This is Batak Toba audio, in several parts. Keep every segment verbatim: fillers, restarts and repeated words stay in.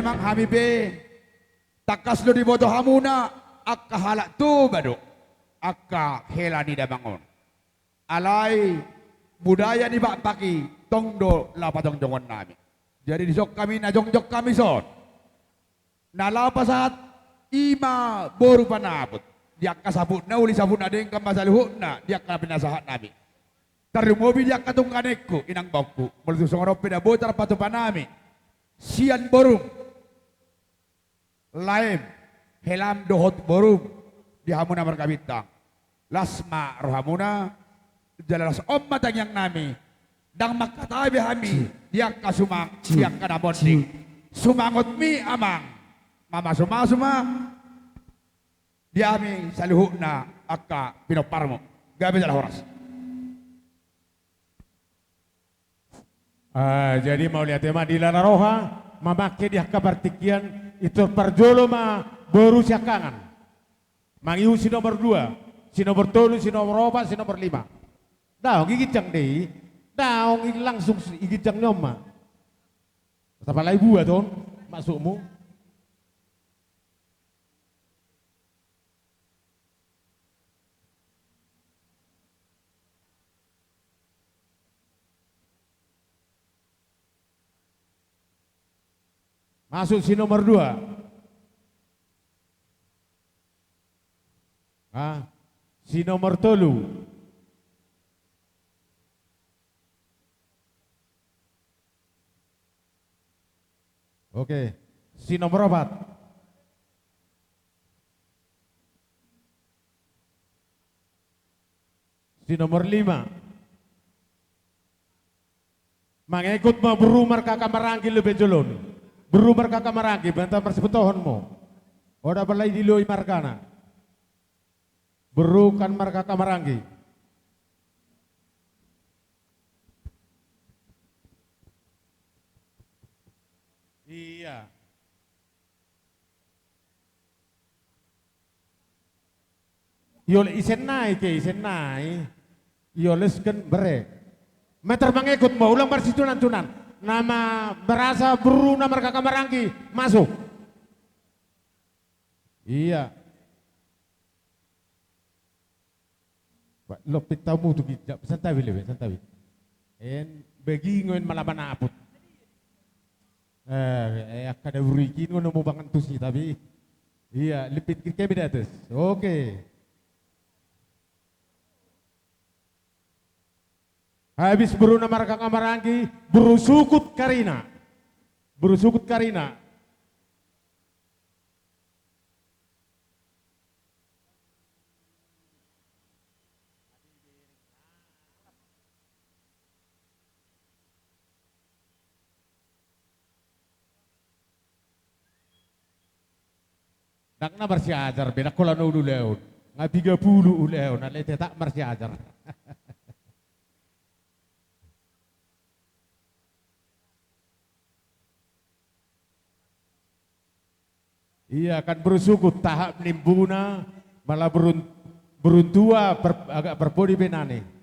Amang, hami pe tangkas do diboto hamuna, angka halak Toba do angka hela ni damang on. Alai budaya ni pakpak i tong do laho pajongjongonnami. Jadi dison hami na jongjong hami son. Na laho pasahat i ma boru panaput. Di angka saputna, uli saputna denggan ma saluhutna di angka pinasahatnami. Tarlumobi di angka tungganengku, inangbaongku, molo tung songon on pe na boi tarpatupa nami sian borum, laem, helam dohot borum, di hamuna marga Bintang. Las ma rohamuna, jala las on ma tangiangnami. Ndang mangkatai be hami di angka sumang, di angka na monding. Sumangot mi amang, mamasumasu ma di hami saluhutna angka pinomparmu. Gabe jala horas. Ah, jadi mauliate ma di lala roha, mamangke di angka partingkian, pintor parjolo ma boru siangkangan. Mangihut si nomor dua, si nomor tolu, si nomor opat, si nomor lima. Daong i ginjang do i. Daong i langsung i ginjang ni on ma. Tapalai buat on maksudmu. Masuk si nomor dua. Ah, si nomor tolu. Oke, si nomor opat. Si nomor lima. Mangekut ma boru marga Kamaranggi lebe jolon. Boru marga Kamaranggi, banta marsiputohon mo. Oda balai diloi margana. Boru kan marga Kamaranggi. Iya. Iol-, isen nai ke, isen nai. Iolesken bere. Meter mangekut mo, ulang marsicunan-cunan. Nama berasa boru na marga Kamaranggi masuk. Iya. Lompit tamu tu ginjang, santabi lebe, santabi. En, begingon malaman aput. Eh, eh, angka da buriki no mau bangan tusi, tapi iya, lipit ke kami di atas. Oke. Habis boru na marga Kamaranggi, boru sukut karina. Boru sukut karina. Ndang na marsiajar be, ndang holan na ulu leon. Nga piga pulu ulu leon, alai tetap marsiajar. Iya kan, boru sukut tahap nimbuna, malah berun-, beruntua per-, agak perpodi benane.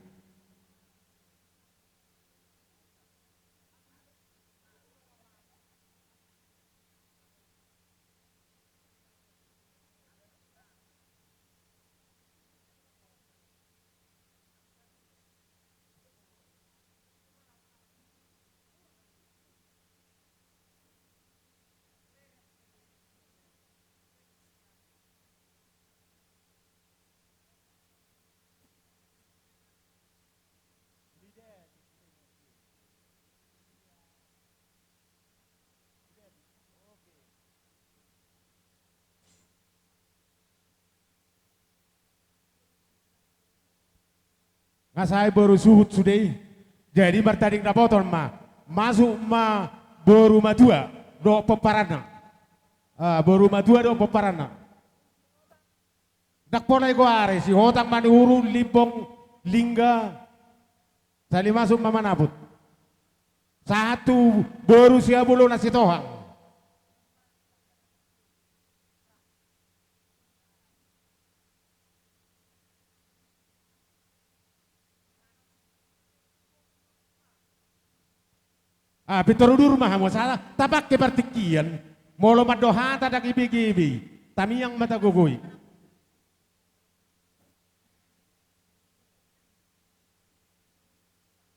Nga sae boru suhut sude i. Jadi martanding dapoton ma. Masuk ma boru matua dohot pomparanna. Ah, boru matua dohot pomparanna. Ndang pola i goari, Sihotang, Manihuruk, Limbong, Lingga. Sali masuk ma manaput. Sahat tu boru Siabolona Sitohang. Ah, pintor udur ma hamu, salah tapake partingkian. Molo mandok hata ndang ibegebei, tamiang ma tagogoi.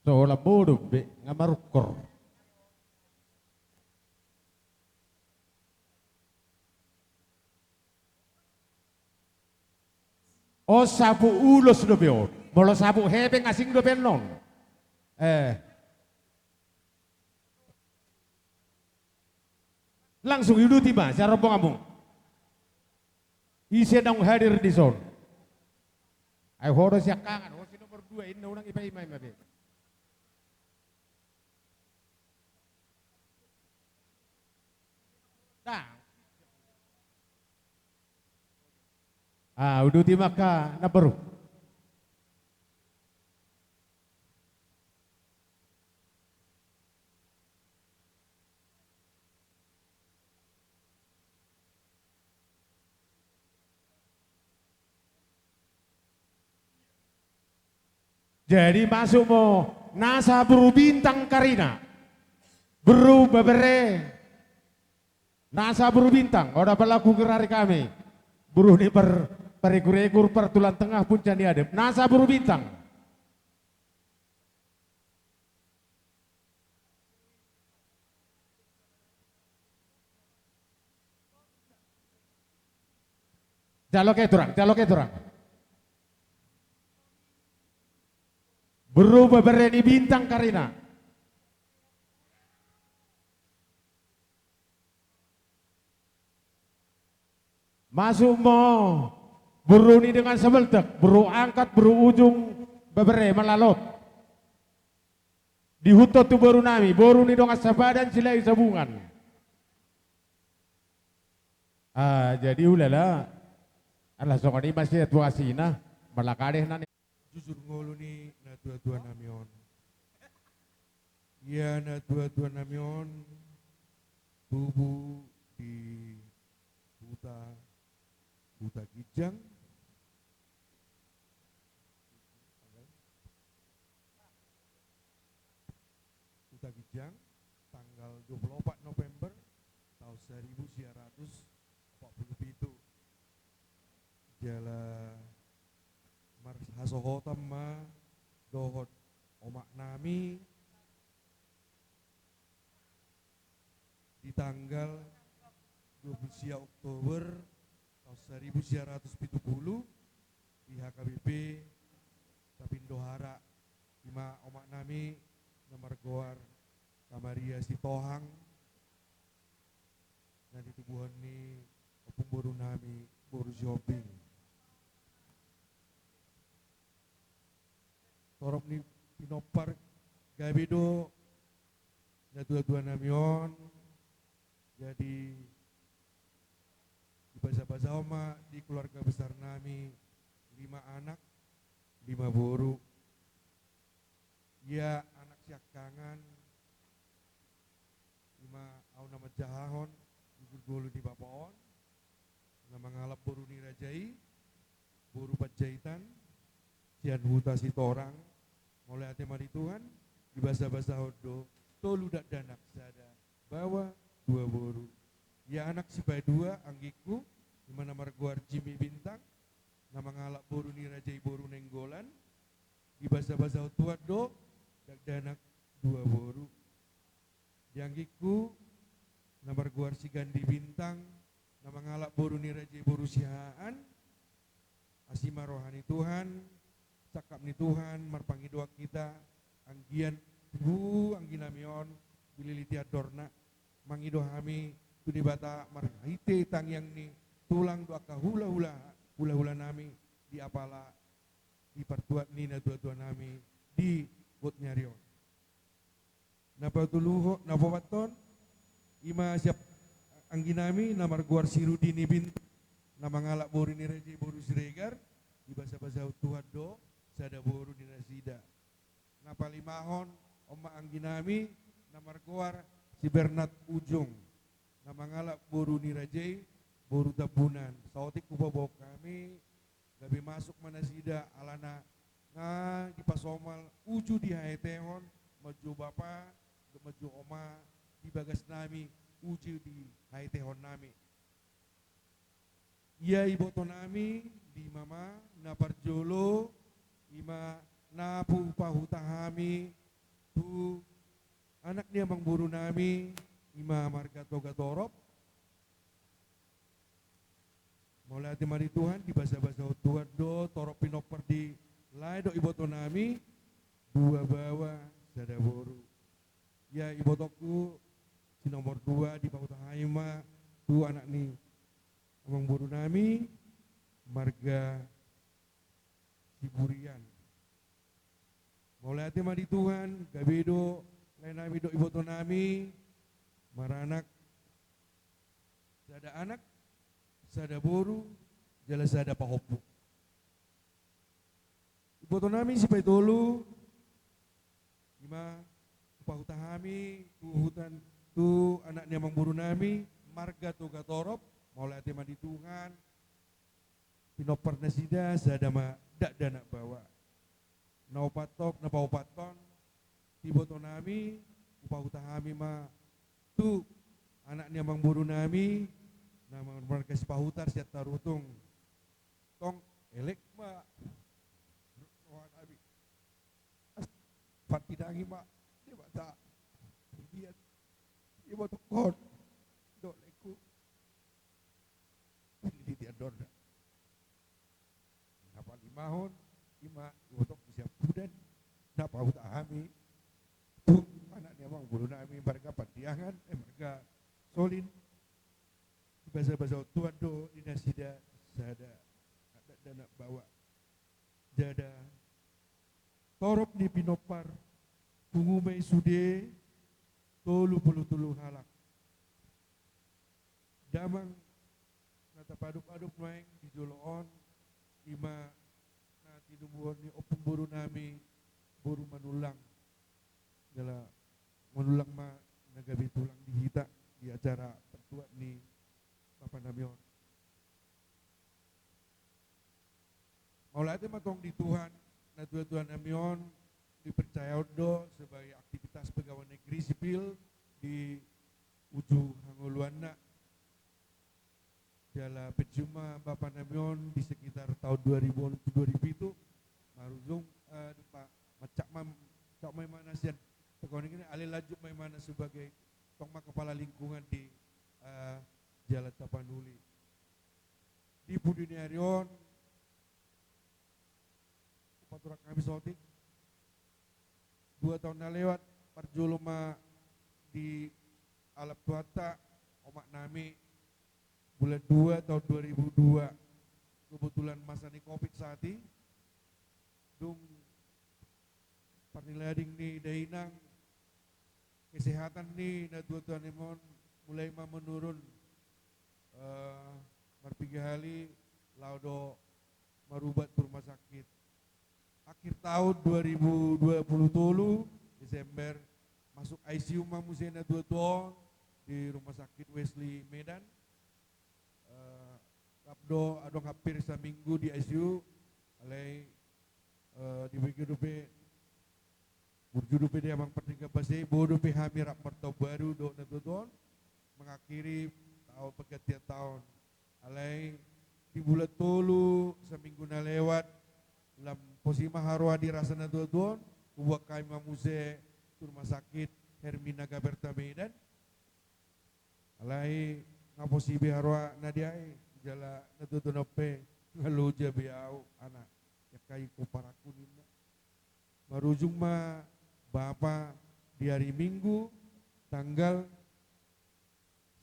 Sola modom be nga marungkor. On saput ulos dope on. Molo saput hepeng asing dope on. Eh. Langsung iuduti ma sian rombonganmu. Ise naung hadir dison? Ai ho do siangkangan, ho si nomor dua, inna unang ipaima-ima be. Dang. Ah, uduti ma angka namboru. Jadi masuk ma nasa boru Bintang Karina. Boru Babere. Nasa boru Bintang, on apala hugerari hami. Boru ni par-, paregur-egur, partulang tengah, punca ni adep. Nasa boru Bintang. Jalo ke turang, jalo ke turang. Boru Babere ni Bintang Karina. Masuk ma boru ni dongan sabeltek, boru angkat, boru ujung Babere, Malalot. Diihuthon tu boru nami, boru ni dongan sapadan, Silahi Sabungan. Ah, jadi ulala. Ala songon i ma situasina, mala kadeh na ni. Jujur ngolu ni natua-tua nami on. Ia natua-tua nami on tubu di huta, Huta Ginjang. Huta Ginjang, tanggal dua puluh opat November taon saribu sia ratus opat pulu pitu. Jala marhasohotan ma dohot omak nami di tanggal dua pulu sia Oktober taon saribu sia ratus pitu pulu di H K B P Tapindohara, i ma omak nami na margoar Kamaria Sitohang, na nitubuhon ni ompung boru nami boru Sihombing. Torop ni pinompar gabe do natua-tua nami on. Jadi dibasa-basahon ma di keluarga besar nami lima anak, lima boru. Ia anak siangkangan, i ma au na manjahahon di gurgolu ni bapa on, na mangalap boru ni raja i, boru Panjaitan, sian huta Sitorang. Mauliate ma di Tuhan, dibasa-basahon do tolu dakdanak sada baoa dua boru. Ia anak sipaidua anggingku, i ma na margoar Jimmy Bintang, na mangalap boru ni raja i boru Nainggolan, dibasa-basahon Tuhan do dakdanak dua boru. Di anggingku na margoar Sigandi Bintang, na mangalap boru ni raja i boru Siahaan. Asi ma roha ni Tuhan, sangkap ni Tuhan marpangidoan hita, anggiat tu anggi nami on dililiti andorna, mangido hami tu Debata marhite tangiang ni tulang dohot angka hula-hula, hula-hula nami di apala di partuat ni natua-tua nami di got ni ari on. Na patoluhon, na paopathon, i ma sian anggi nami na margoar si Rudi ni Bintang, na mangalap boru ni raja i boru Siregar, dibasa-basahon Tuhan do sada boru ni nasida. Na palimahon, on ma anggi nami na margoar si Bernat Ujung, na mangalap boru ni raja i boru Tambunan. Saotik hupaboa hami gabe masuk ma nasida alana nga dipasomal uju dihaetehon manjou bapa dohot manjou oma di bagas nami uju di haetehonnami. Ia ibotonami, lima ma, na parjolo, ima na hupahuta hami tu anak ni amangborunami, ima marga Togatorop. Mauliate ma di Tuhan, di basabasahon Tuhan do torop pinompar di lae dohot ibotonami, dua baoa sada boru. Ia ibotongku si nomor dua dipahuta hami ma tu anak ni amangborunami marga Siburian. Mauliate ma di Tuhan, gabe do laenami dohot ibotonami maranak sada anak, sada boru, jala sada pahompu. Ibotonami sipaitolu, ima hupahuta hami tu huta, tu anak ni amangborunami marga Togatorop. Mauliate ma di Tuhan, pinompar nasida sada ma dakdanak baoa. Na opat on, na paopat on, ibotonami, hupahuta hami ma tu anak ni amangborunami na marga Sipahutar sian Tarutung. Tong elek ma rohanami. Pantidangi ma Debata. Idia ibotongkon dohot laengku. Diliti andorna. Na palimahon, ima ibotongku siampudan, na pahuta hami tu anak ni amangborunami marga Pandiangan, eh, marga Solin. Dibasabasahon Tuhan do di nasida sada dakdanak baoa. Jala torop ni pinompar, pungu ma i sude tolu pulu tolu halak. Damang na tapaadop-adop nuaeng di jolo on, ima na tinubuhon ni ompung borunami, boru Manullang. Jala Manullang ma na gabe tulang di hita di acara partuat ni bapanami on. Mauliate ma tong di Tuhan, natuatuanami on dipercayaon do sebagai aktivitas pegawai negeri sipil di uju hangoluanna. Jala pensiun ma bapanami on di sekitar taon dua ribu onom tu dua ribu pitu. Marujung, eh, dumpa, mancak ma, mancak ma imana sian pegawai negeri, alai lanjut ma imana sebagai tong ma kepala lingkungan di, eh, Jalan Tapanuli. Di pudi ni ari on, hupaturang hami saotik. Dua taon na lewat, parjolo ma dialap Tuhanta omaknami, bulan dua taon dua ribu dua, kebetulan masa ni covid saat i, dung parnilading ni dainang, kesehatan ni natuatuanami on mulai ma menurun, eh, marpiga hali laho do marubat tu rumah sakit. Akhir taon dua ribu dua puluh tolu, Desember, masuk I C U ma muse natuatua on di Rumah Sakit Wesley Medan. Eh, rap do adong hampir saminggu di I C U, alai, eh, dibege dope, burju dope di amang pardenggan basa i, boi dope hami rap martaon baru dohot natuatuaon, mengakhiri taon, pergantian tahun. Alai di bulan tolu saminggu na lewat, lam posi ma haroa di rasa natuatuaon, huboan hami ma muse tu Rumah Sakit Hermina Gaberta Medan. Alai nga posi be haroa na di ai, jala natuatuaon pe nga loja be au, anak, jangkai pomparanku ninna. Marujung ma bapa di hari Minggu tanggal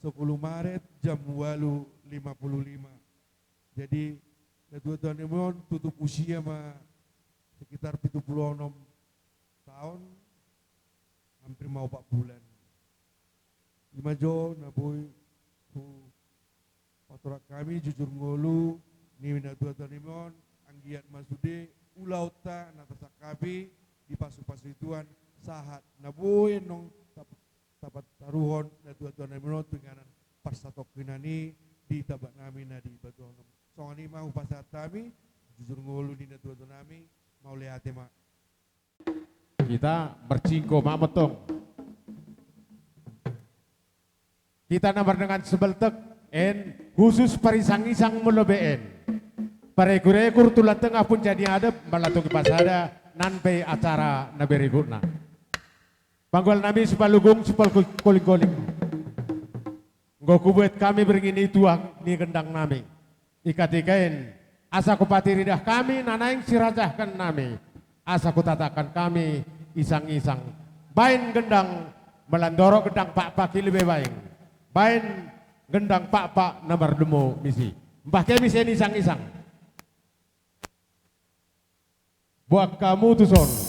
sepuluh Maret jam ualu lima puluh lima. Jadi natuatuanami on tutup usia ma sekitar pitu puluh onom taon, hampir ma opat bulan. Ima jo na boi hupaturang hami jujur ngolu ni natuatuanami on, anggiat ma sude ulaonta na tasangkapi dipasupasu Tuhan, sahat na boi annon tap-, tapataruhon natuatuanami on tu inganan parsatongkinan i di tambaknami na di Batuanom. Songon i ma hupasahat hami jujur ngolu ni natuatuanami. Mauliate ma. Hita marsigo ma mantong. Hita na mardongan sibeltek, en, khusus parisangisang molo be en. Parekur-ekur tulang tengah punca ni adep, molo tung dipasada, nang pe acara na berikutna. Panggual nami Sipalugung, Sipalkoling-koling. Anggo hubuat hami berengi ni tuak ni gendang nami. I katika en, asa hupatiridah hami na naeng sirajahkon nami, asa hutatahon hami isang-isang. Baen gendang, molo andorok gendang pakpak i lebe baen. Baen gendang pakpak na mardomu misi. Mbah hami sian isang-isang. Boan hamu tuson.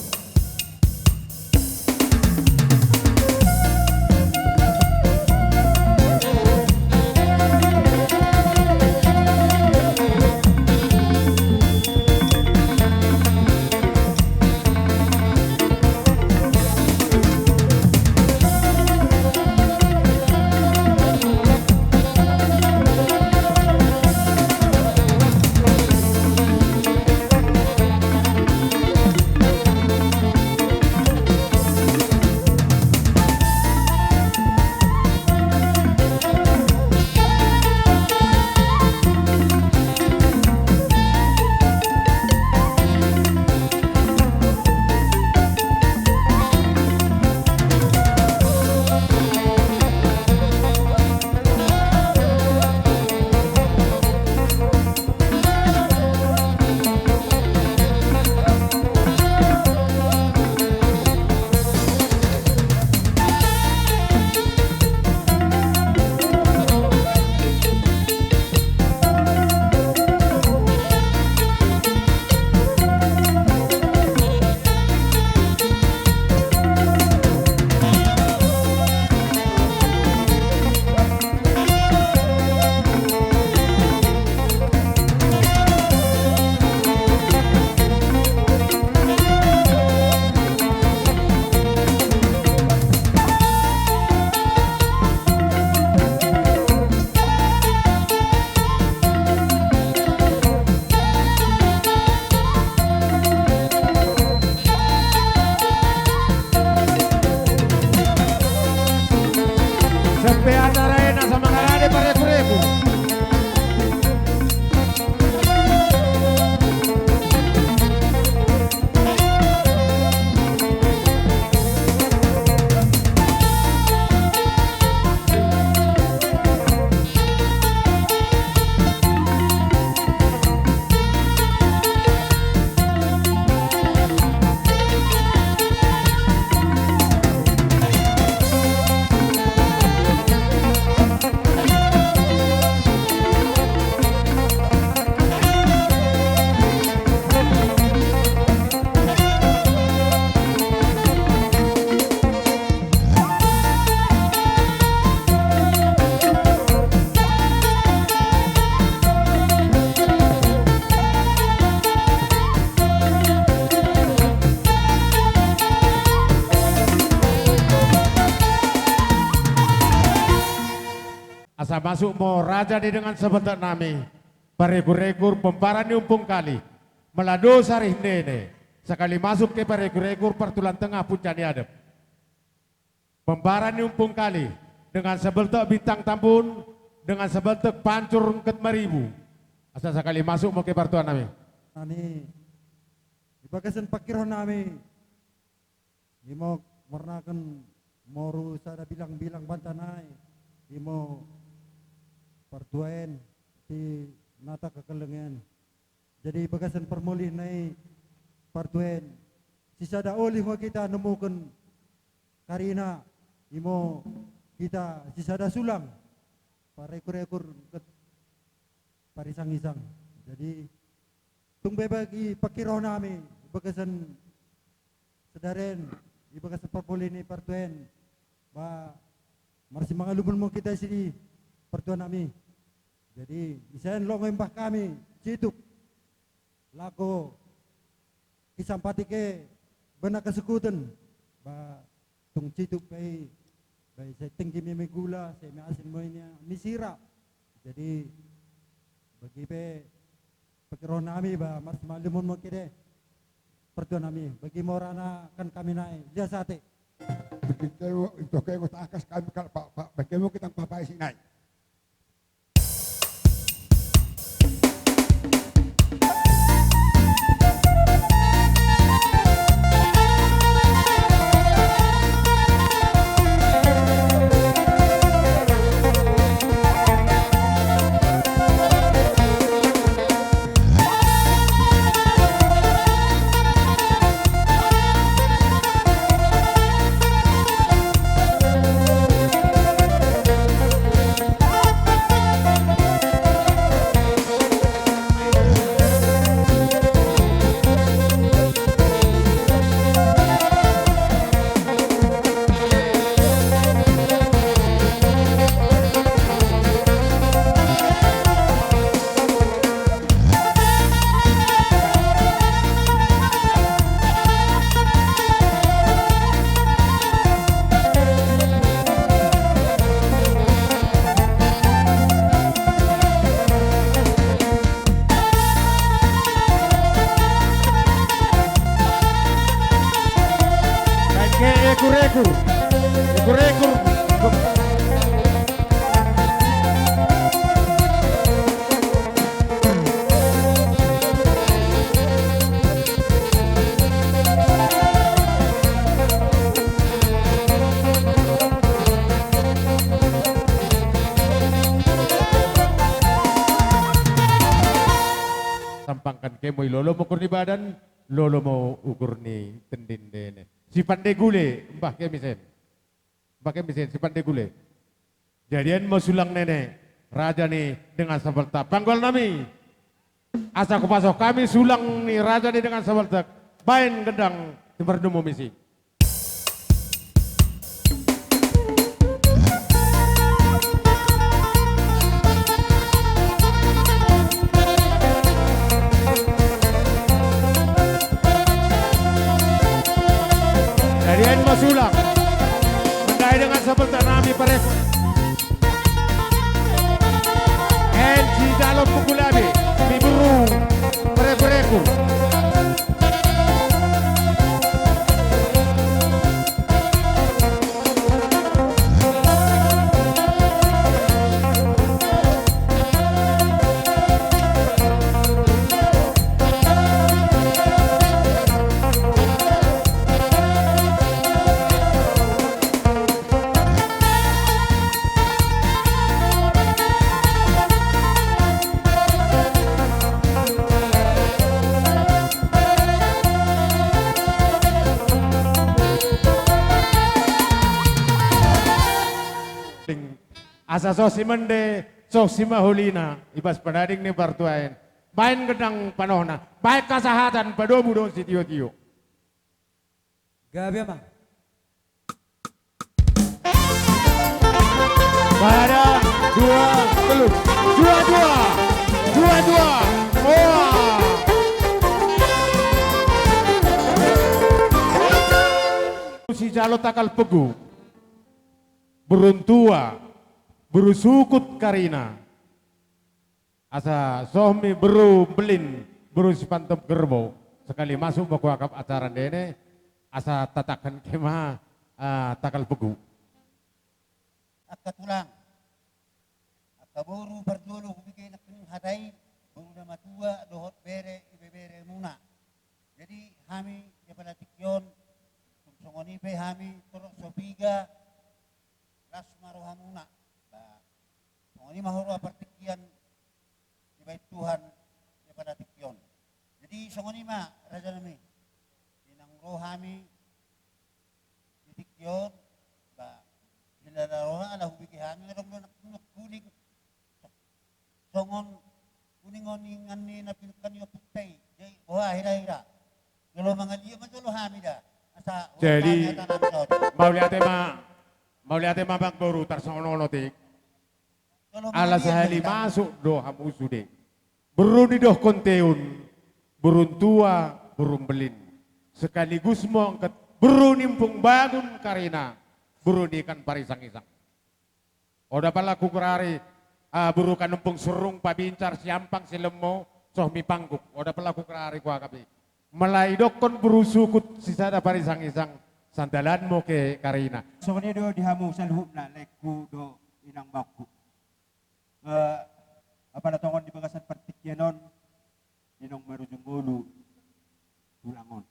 Sampean na raja na samangarade pareku-reku. Asa masuk ma raja ni dongan sibeltek nami, parekur-rekur pomparan ni Ompung Kali, molo dos ari nene, sakali masuk ke parekur-rekur partulang tengah punca ni adep. Pomparan ni Ompung Kali, dongan sibeltek Bintang Tambun, dongan sibeltek Pancur Rungkut Maribu. Asa sakali masuk ma ke partuan nami. Nami, di bagasan pangkiroan nami, imo marnahon moru sada bilang-bilang banta nai, imo partuaen si nata kekelengen. Jadi bagasan parmoli nai partuaen, sisada oli ho hita numuhon karina, imo hita sisada sulang, parekur-rekur ket parisang-isang. Jadi tung be bagi pangkiroan nami, bagasan sadari on, di bagasan parmoli ni partuaen, ba marsimangaluhon ma hita sidi partuaen nami. Jadi, ise on longo imbah hami, cituk. Laho, hisampati ke, bona kasukuten. Ba, tung cituk pe i, ba, sai tinggi meme gula, sai me asin mo ini, ni sira. Jadi, bagi pe, pangkiroan nami, ba, marsimangaluhon ma hita. Partuaen nami, bagi mora na kan hami nai, lias ate. Itu, itu kayak gue tangkas kami kalau pak pak bagaimana kita papai sinai. Ekur-ekur. Ekur-ekur. Sampangkan kemo i lolo ma ukur ni badan, lolo ma ukur ni tendindene. Sipande gule, mbah kemisen. Bagen misen sipande gule. Jadian ma sulang nene, raja ni dengan sabalta. Panggol nami. Asa hupasoh hami sulang ni raja ni dengan sabalta. Baen gendang si mardomu misi. Jadian ma sulang. Mendai dengan sabalta nami pareku. N C Dalom Pukulabi. Biburu. Pareku-reku. Asa so simende, so simaholina, ibas padading ni partuaen. Baen gendang panohna, baen hasahatan, padomu dohot sitio-tio. Gabe ma. Pada dua, telu. Dua, dua. Dua, dua. Wah. Sijalo takal pegu. Buruntua. Burusukut karina. Asa soh mi boru Belin, boru Sipantop Gerbo, sekali masuk ma huakap acara ndene, asa tatangkas hami ma, ah, takal pegu. Angka tulang, angka boru parjolo hubege nangkin hata i, boru na matua dohot bere, ibebere muna. Jadi hami di apala tingki on, tung songon i pe hami torop so piga, las ma rohamuna. Ba, songon i ma huroha partingkian dibahen Tuhan di apala tingki on. Jadi songon i ma raja nami. Di na ro hami di tingki on, ba, di lala roha ala hubege hami adong do nangkin huling. Songon uninguningan ni na pinungka ni ompunta i, jadi boha hira-hira. Jolo mangalia ma jolo hami da. Asa. Jadi, hami asa nami saotik. Mauliate ma, mauliate ma amangboru, tarsongon on otik. Jolo mangalia ma hami da. Ala sahali masuk do hamu sude. Boru ni dohot konteun, buruntua, boru Belin. Sekaligus ma angka boru ni Ompung Bangun karina, boru ni ikan parisang-isang. Oda pala hukurari, ah, boru ni Ompung Surung, Pabincar, Siampang, Silemmo, soh mi Pangguk. Oda pala hukurari huakap i. Molo didokkon burusukut sisada parisang-isang. sandalanmu ke karina. Songon i do di hamu saluhutna, laengku dohot inangbaongku. Eh, apala tongon di bagasan partingkian on, inong marujung ngolu tulang on.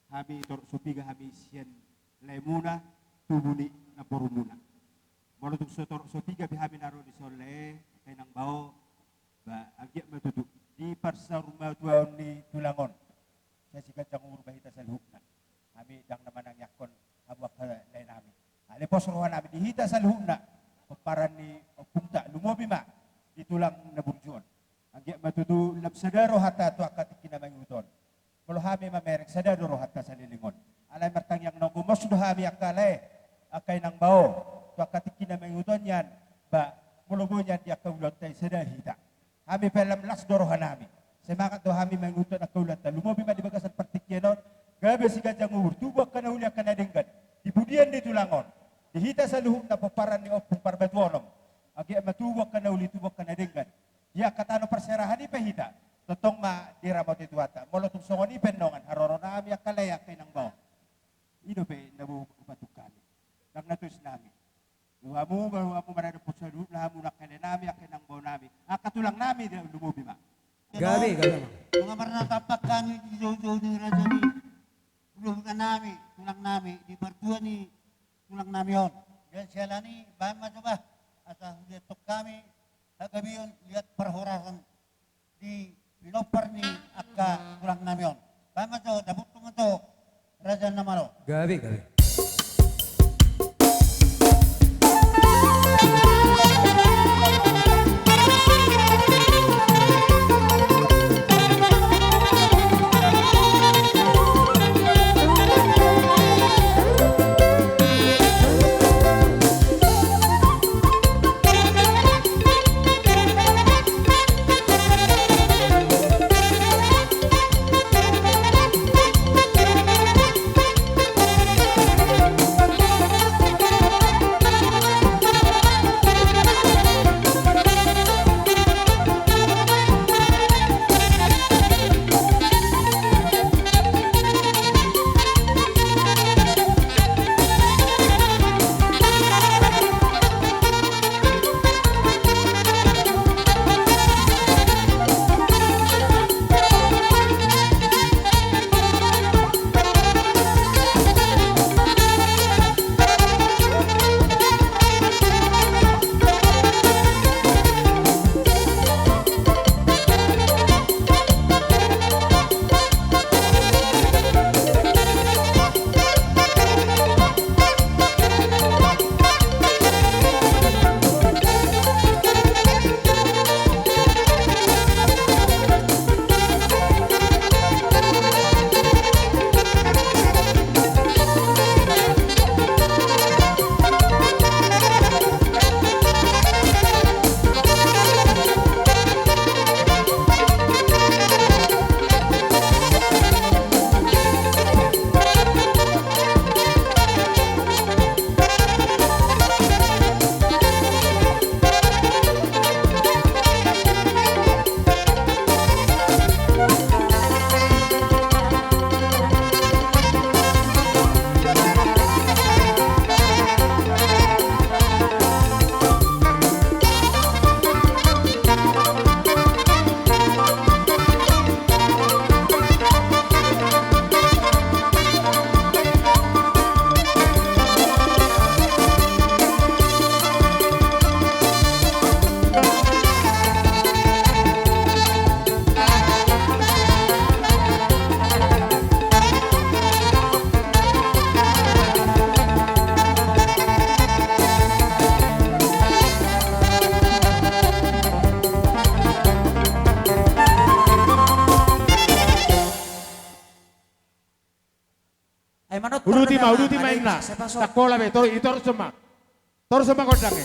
Hami torop so piga hami sian laemuna, tubu ni namborumuna. Molo tung so torop so piga pe hami na ro di son lae, angka inangbaho, ba, anggiat ma tutu di parsaurmatuaon ni tulang on, sai siganjang umur ma hita saluhutna. Hami ndang na manangiangkon hamu angka laenami. Alai pos rohanami di hita saluhutna, pomparan ni ompungta, lumobi ma di tulang na burju on. Anggiat ma tutu lam sada rohanta tu angka tingki na mangihut on. Molo hami mamereng, sada do rohanta saleleng on. Alai martangiang na gomos do hami angka lae, angka inangbaho, tu angka tingki na mangihut on nian, ba, molo boi nian di angka ulaonta i sada hita. Hami pe lam las do rohanami. Semangat do hami mangihuthon angka ulaonta. Lumobi ma di bagasan partingkian on, gabe siganjang umur, tubu angka na uli, angka na denggan di pudian ni tulang on. Di hita saluhutna pomparan ni Ompung Parbatuonom, anggiat ma tubu angka na uli, tubu angka na denggan. Di angka tano parserahan i pe hita, tongtong ma diramoti Tuhanta. Molo tung songon i pe annon haroro nami angka lae, angka inangbaho, i dope na boi hupatungkami. Ndang na tois nami. Tu hamu, hamu maradophon saluhutna, hamu angka lae nami, angka inangbaho nami, angka tulang nami, da, lumobi ma. Gabe, gabe ma. Nunga marnatampak hami di joujou ni raja ni hulahula nami, tulang nami, di partua ni tulang nami on. Siala ni i, bahen ma jo bah, asa huliathon hami hagabeon, liat parhorasan di pinompar ni angka tulang nami on. Bahen ma jo, dapothon ma jo raja na malo. Gabe, gabe. Ai manontor. Uduti ma, uduti ma inna. Tangkola be, tor-, i torus ma. Torus ma gondang i.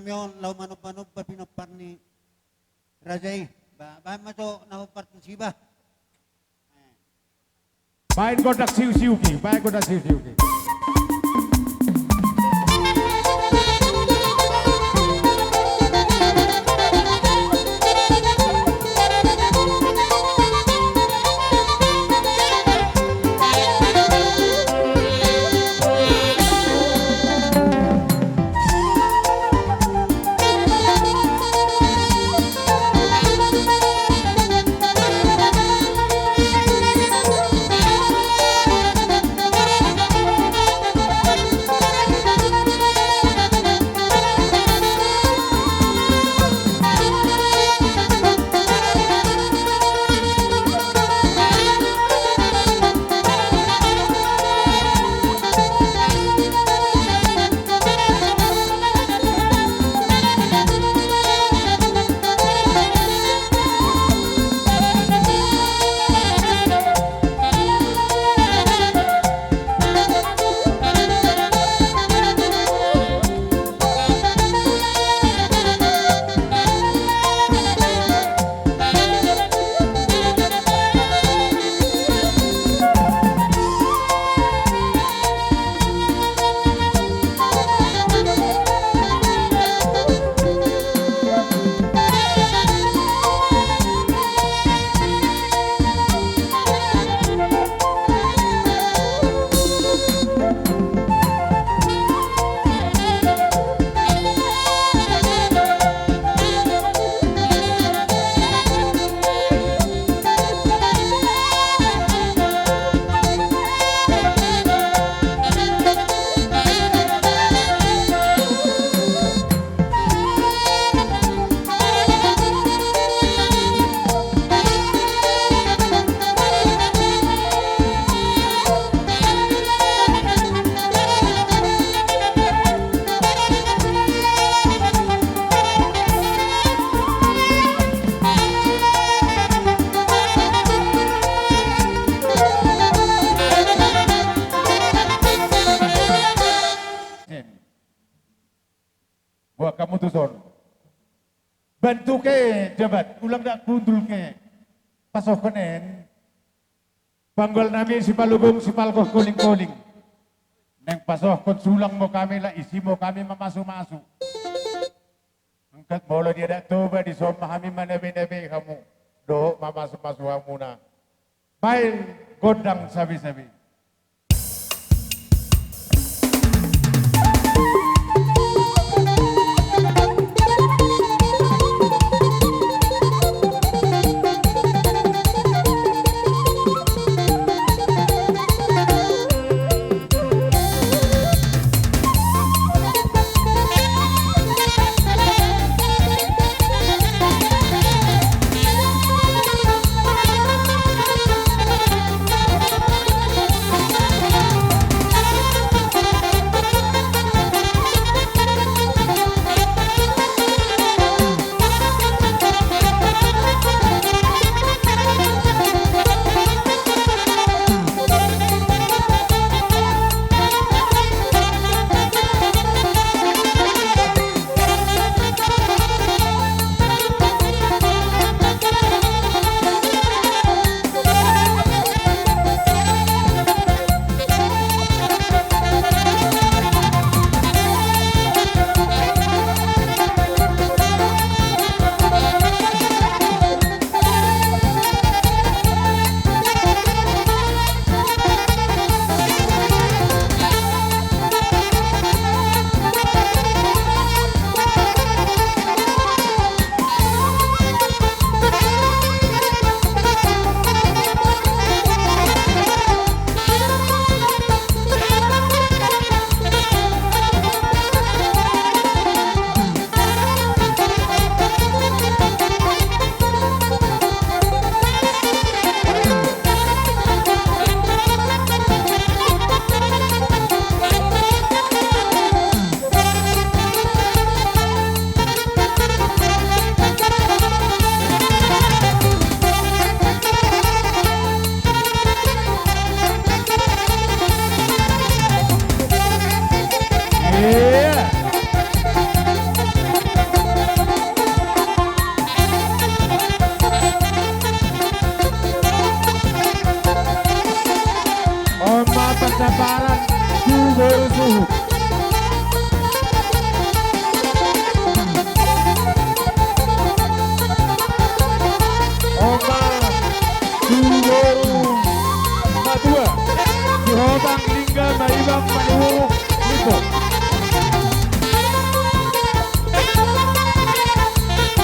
Simeon laho manomba-nomba pinompar ni raja i. Ba, baen ma jo na hombar tu siba. Baen gondang siusiuki, baen gondang siusiuki. Buat hamu tuson. Bantuke jabat, ulang dak gundul ke. Pasohon en. Panggol nami Sipalubung, Sipalgoh Kolingkoling. Naeng pasohon sulang ma hami, laos isi ma hami mamasumasu. Angkat molo di Adat Toba, dison ma hami manabenabei hamu dohot mamasumasu hamuna. Baen gondang sabesabe. Samparan tu boru suhut. Ombal tu boru matua. Sihotang lingga maibang maniwuruk lipo.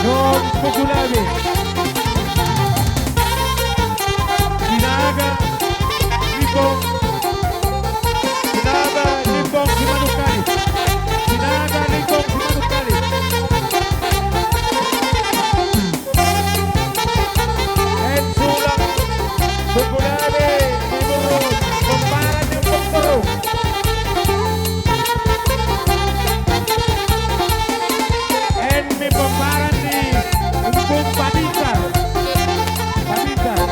Dong pukulabe. Sinaga limbong. Sinaga limbong Simanungkalit. Sinaga limbong Simanungkalit. Ensulang pukulabe ni boru pomparan ni Ompung Toruk. Eme pomparan ni Ompung Pabinsar. Pabinsar.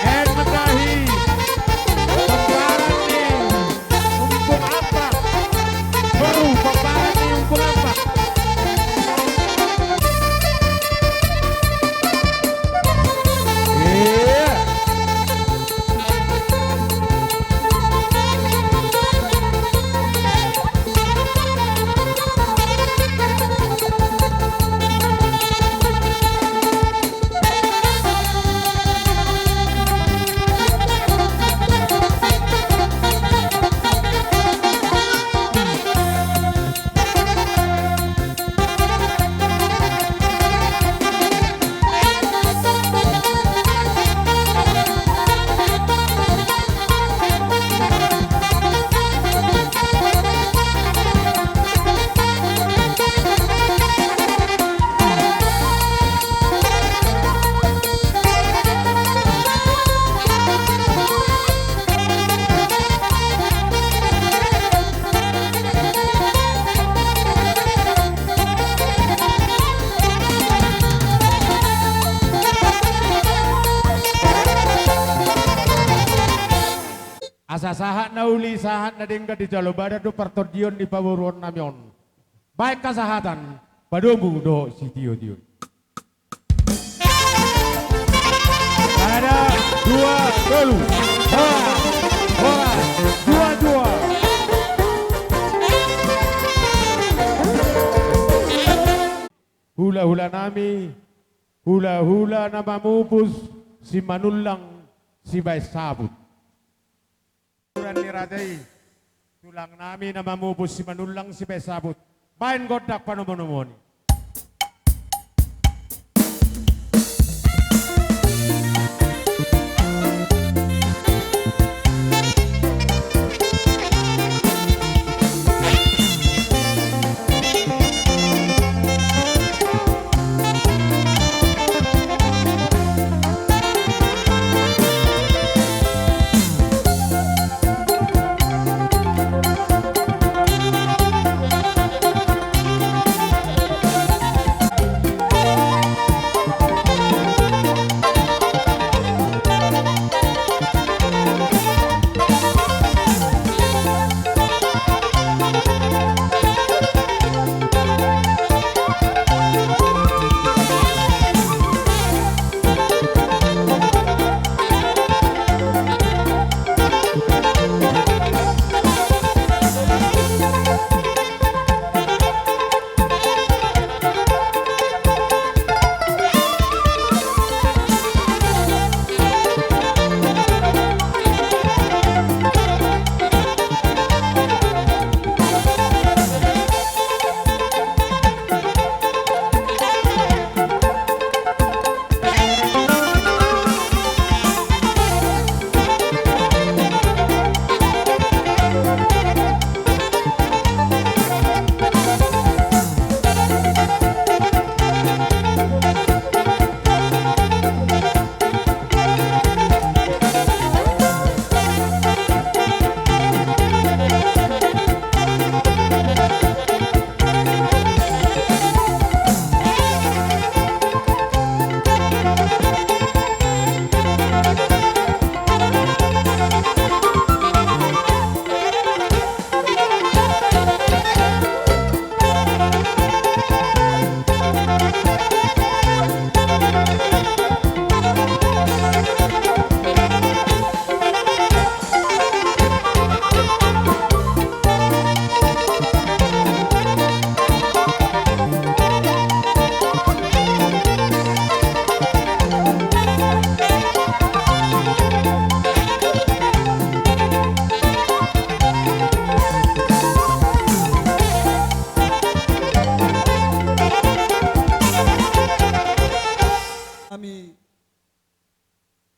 Eme tahi pomparan ni Ompung Ampak. Boru pomparan ni Ompung Ampak. Iya. Asa sahat na uli, sahat na denggan dijalo badan do partondion ni pamoruonnami on. Baen hasahatan, padomu dohot sitiotio. Sada, dua, tolu. Horas, horas, dua, dua. Hulahulanami, hulahula na mamupus Simanullang sibaen sabut. Uran ni raja i, tulangnami na mamupus Simanullang sibaen sabut. Baen gondang panomunomuon i.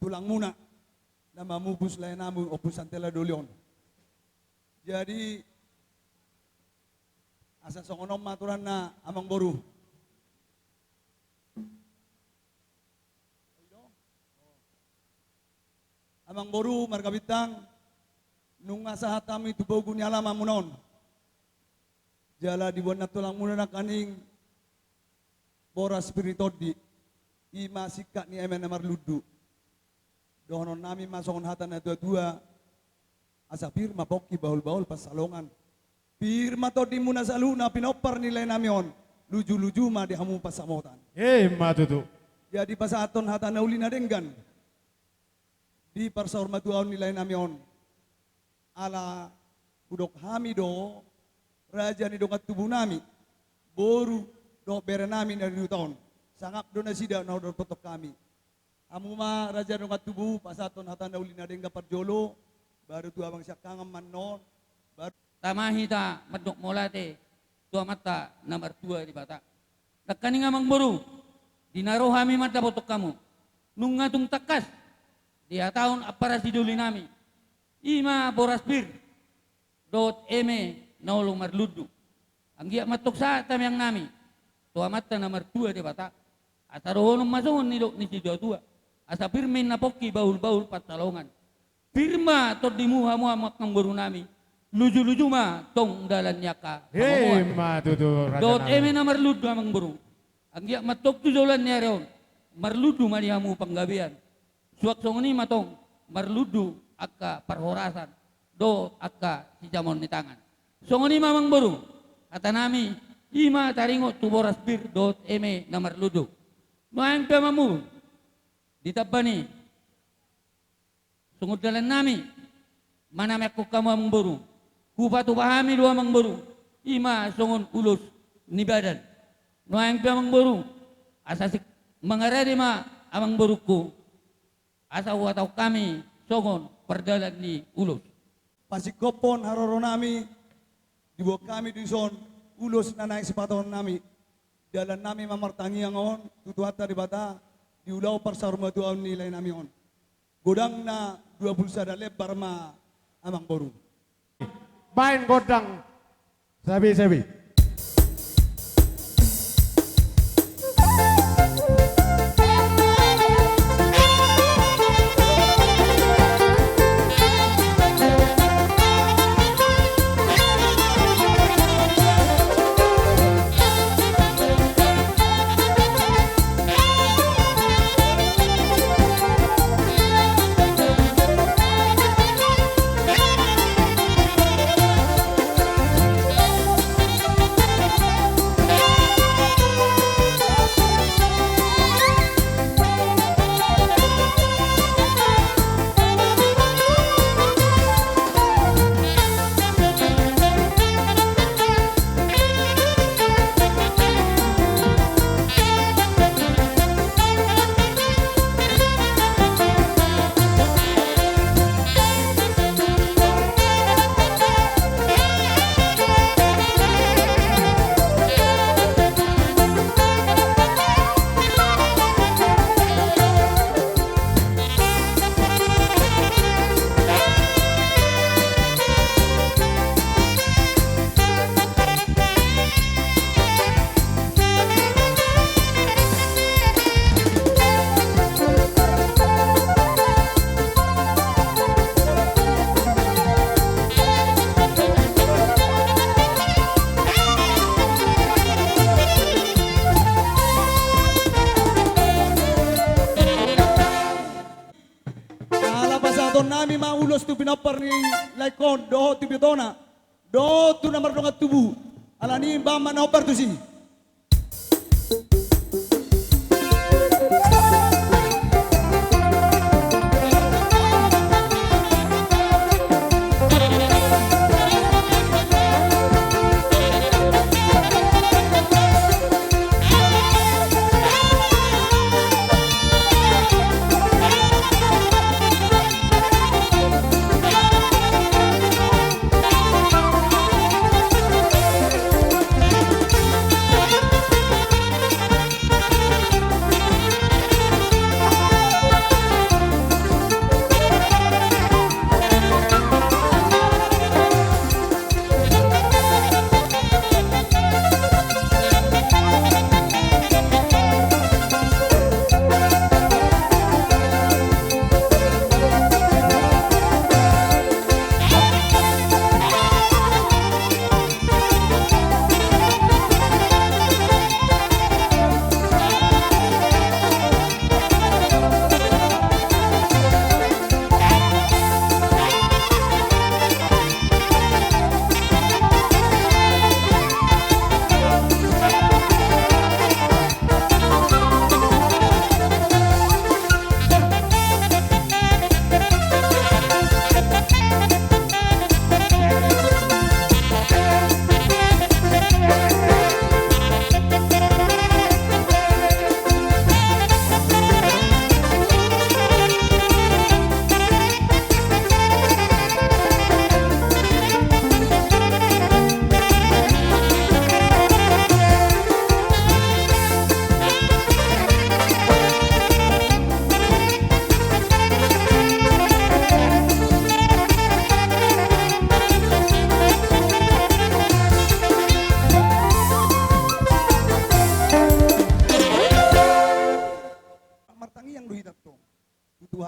tulangmuna na mamupus laenami Ompu Santela Doli on. Jadi, asa songon on ma aturanna, Amang Boru. Amang Boru marga Bintang, nunga sahat hami tu bogu ni alamanmuna on. Jala diboan na tulangmuna nangkaning boras pir ni tondi, i ma singkat ni eme na marlundu. Dohononnami ma songon hata na tuatua, asa pir ma pongki bahulbahul pansalongan. Pir ma tondimuna saluhutna pinompar ni laenami on, lujuluju ma di hamu pansamotan. Emma tutu. Jadi pasahathon hata na uli na denggan di parsaurmatuaon ni laenami on. Ala hudok hami do raja ni dongan tubunami, boru dohot berenami na di huta on. Sangap do nasida na hudokhon hami. Hamu ma raja dongan tubu, pasahathon hata na uli na denggan parjolo, baru tu abang siangkangan ma annon, baru tama hita mandok mauliate tu Amanta na martua Debata. Nangkaning Amang Boru, di na ro hami mandapothon hamu, nunga tung tangkas dihatahon ampara sidolinami, i ma boras pir dohot eme na olo marlundu. Anggiat ma antong sahat tangiangnami tu Amanta na martua Debata, asa dohonon ma songon nidok ni situatua, asa pir ma inna pongki bahulbahul pansalongan. Pir ma tondimu hamu amangborunami, lujuluju ma tong dalan ni angka hamu. Emma tutu, rajanami. Dohot eme na marlundu, Amang Boru. Anggiat ma antong tu joloan ni ari on marlundu ma di hamu panggabean. Suang songon i ma tong marlundu angka parhorasan dohot angka sijamaon ni tangan. Songon i ma, Amang Boru, hatanami, i ma taringot tu boras pir dohot eme na marlundu. Nuaeng pe, Amang Boru, ditamba ni songon dalannami manameakkon hamu, Amang Boru, hupatupa hami do, Amang Boru, i ma songon ulos ni badan. Nuaeng pe, Amang Boru, asa sing mangarade ma, Amang Borungku, asa huhatahon hami songon pardalan ni ulos. Pasingkophon haroronami, diboan hami dison ulos na naeng sipasahatonnami. Dalannami ma martangiang on tu Tuhanta Debata di ulaon parsaurmatuaon ni laenami on. Godangna dua pulu sada lembar ma, Amang Boru. Baen gondang sabe-sabe. Ala pasahatonnami ma ulos tu pinompar ni laengkon dohot tu ibotona dohot tu na mardongan tubu. Alani i bahen ma na hombar tusi.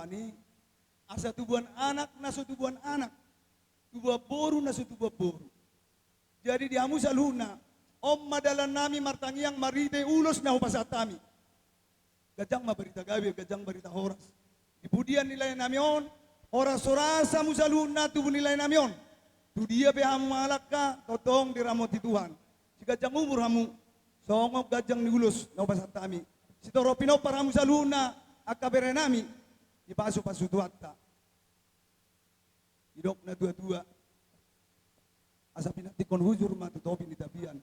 Ni, asa tubuan anak na so tubuan anak, tubuan boru na so tubuan boru. Jadi di hamu saluhutna, on ma dalannami martangiang marhite ulos na hupasahat hami. Ganjang ma barita gabe, ganjang barita horas. Di pudian ni laenami on, horas-horas hamu saluhutna tubu ni laenami on. Tu dia pe hamu mangalangka, tongtong diramoti Tuhan. Siganjang umur hamu, songon ganjang ni ulos na hupasahat hami. Sitorop pinompar hamu saluhutna, angka berenami, dipasupasu Tuhanta. Didok na tua-tua, asa pinantikhon hujur ma tu topi ni tapian.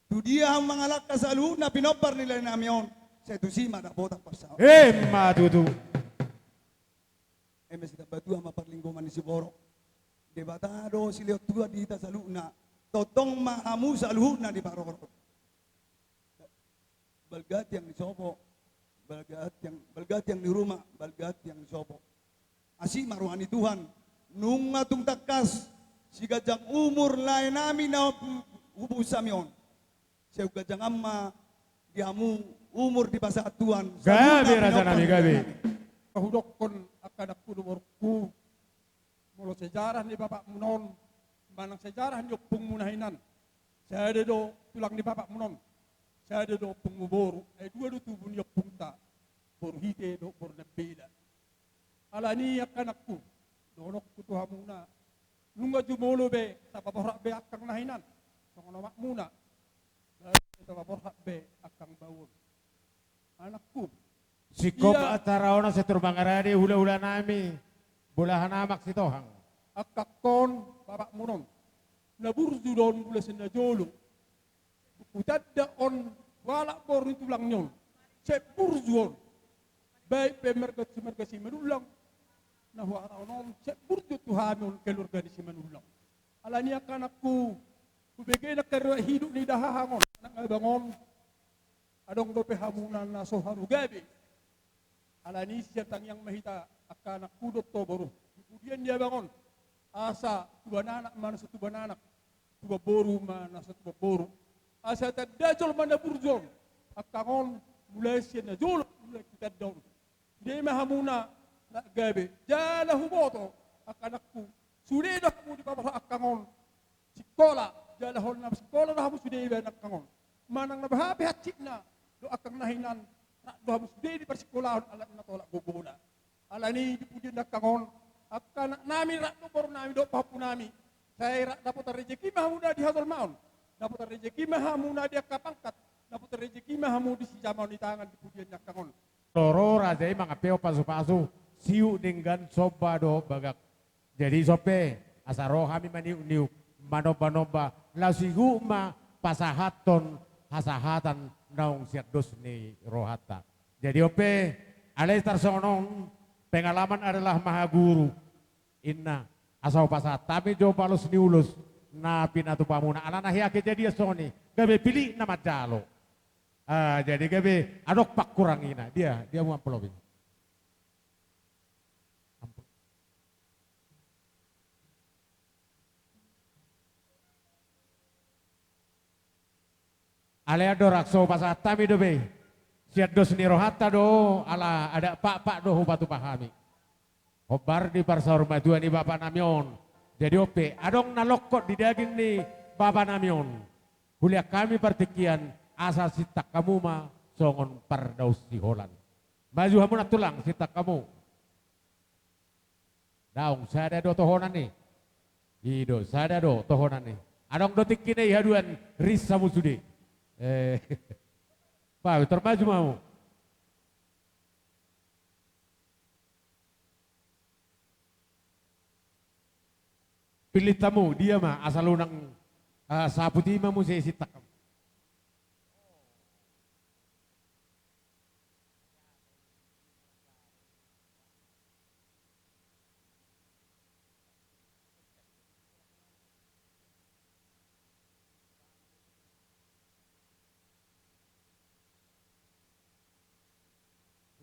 Tu dia hamu mangalangka saluhutna pinompar ni laenami on, sai tusi ma dapotan parsaoran. Emma tutu. Eme sitambatua ma parlinggoman ni siborok. Debata do silehon Tuhan di hita saluhutna. Tongtong ma hamu saluhutna diparorot. Balga tiang ni sopo, balga tiang, balga tiang ni ruma, balga tiang ni sopo. Asi ma roha ni Tuhan, nunga tung tangkas siganjang umur laenami na hu-, hubuhusami on. Sai ganjangan ma di hamu umur dipasahat Tuhan. Gabe, saluhutna rajanami, pinompar gabe. Hudokkon angka anakku dohot borungku, molo sejarah ni bapakmuna on, manang sejarah ni ompungmuna hinan, sada do tulang ni bapakmuna on, sada do ompungmu boru, ai dua do tubu ni ompungta, boru Hite dohot boru Nambela. Alani i angka anakku, dohononku tu hamuna, nunga jumolo be, tapaborhat be angkang na hinan, songon omakmuna, baru tapaborhat be angkang bau on. Anakku. Singkop ia antara on, asa tor mangarade hula-hulanami, bolahan amak Sitohang. Angkangkon, bapakmuna on, na burju do on mula sian na jolo. Hutanda on, halak boru ni tulang ni on, sai burju on. Baik pe marga, marga Simanullang, na huhatahon on, sai burju tu hami on keluarga ni Simanullang. Alani i angka anakku, hubege nangkin riwayat hidup ni dahahang on, anak abang on. Adong dope hamuna na so haru gabe. Alani i sian tangiang ma hita angka anakku dohot boru, di pudian ni abang on, asa tubuan anak ma na so tubuan anak, tubuan boru ma na so tubuan boru. Asa tanda jolma na burju on angkang on, mulai sian na jolo, mulai tu tanda on. Sude ma hamuna na gabe, jala huboto angka anakku, sude do hamu dipaborhat angkang on sikola, jala holan na sikola do hamu sude iba angkang on. Manang na boha pe hansikna do angkang na hinan, rap do hamu sude di parsikolahon, ala na tolap gogona. Alani i di pudian ni angkang on, angka anaknami rap dohot borunami dohot pahompunami, sai rap dapotan rejeki ma hamuna di hajolmaon, dapotan rejeki ma hamuna di angka pangkat, dapotan rejeki ma hamu di sijamaon ni tangan di pudian ni angkang on. Ro raja i mangampe pasu-pasu, siuk denggan, somba dohot bagak. Jadi ison pe, asa ro hami maniuk-niuk, manomba-nomba, laos ihut ma pasahathon hasahatan naung sian dos ni rohanta. Jadi on pe, alai tarsongon on, pengalaman adalah maha guru. Inna, asa hupasahat hami jo balos ni ulos na pinatupamuna. Alana hea kejadian songon i, gabe pilit na manjalo. Ah, jadi gabe adong pangkurangina. Dia, dia mu amplop i. Alai andorang so hupasahat hami dope, sian dos ni rohanta do, ala adat pakpak do hupatupa hami. Hombar di parsaurmatua ni bapanami on. Jadi on pe, adong na longkot di daging ni bapanami on, hulean hami partingkian, asa sintang hamu ma songon pardaun siholan. Maju hamu nantulang, sintang hamu. Daong, sada do tohonan i. I do, sada do tohonan i. Adong do tingkina i haduan, ris hamu sude. Eh, bagus, tor maju ma hamu. Pillit hamu, dia ma, asal unang, ah, saput i ma muse sintang hamu.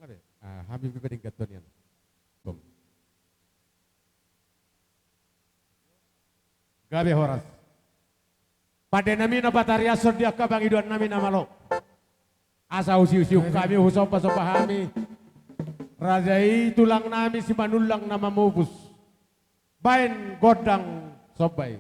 Nga be, ah, hami pe badingkanton ian. Bom. Gabe horas. Pandenami na patariashon di angka pangidoannami na malo. Asa husiusiu hami, husombasomba hami. Raja i tulang nami Simanullang na mamupus baen gondang somba i.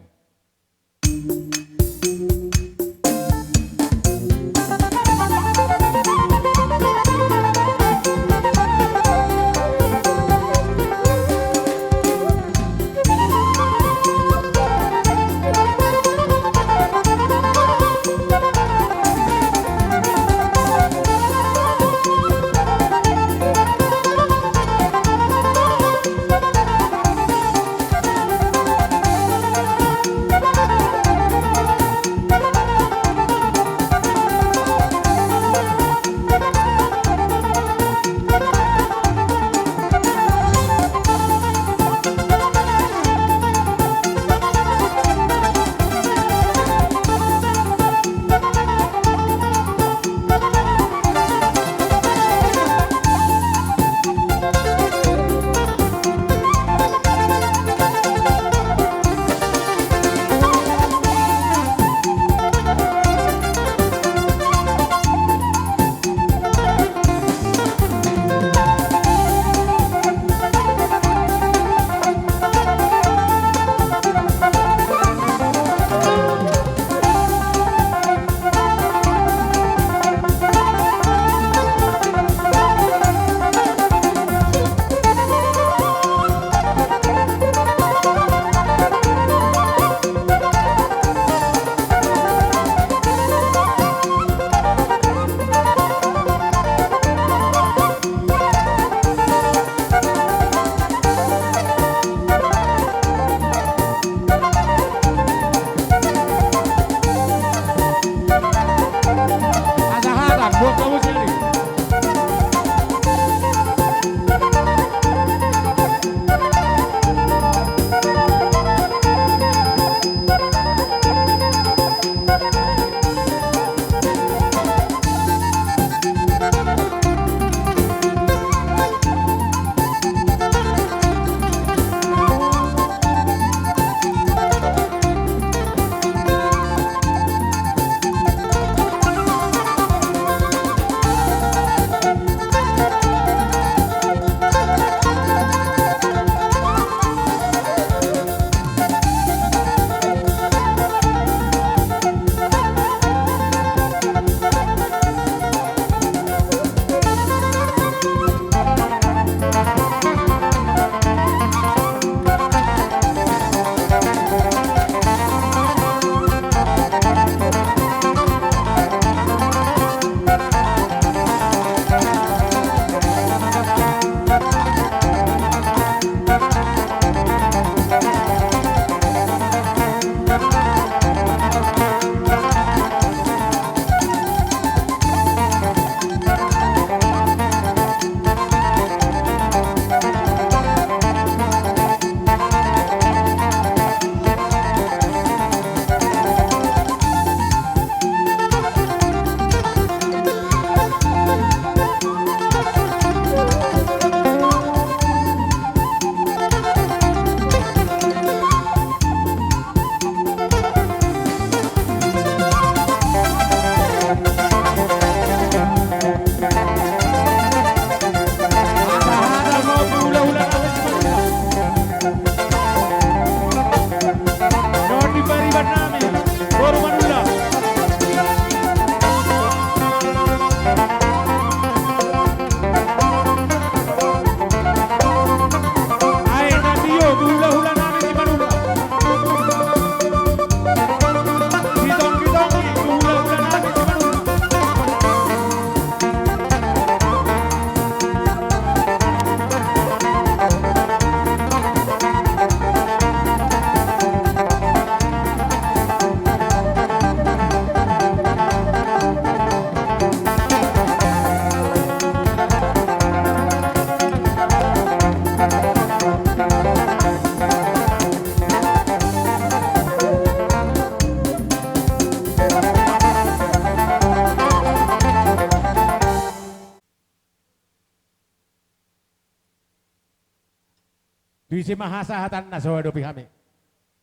Tuise ma hasahatanna so adopi hami.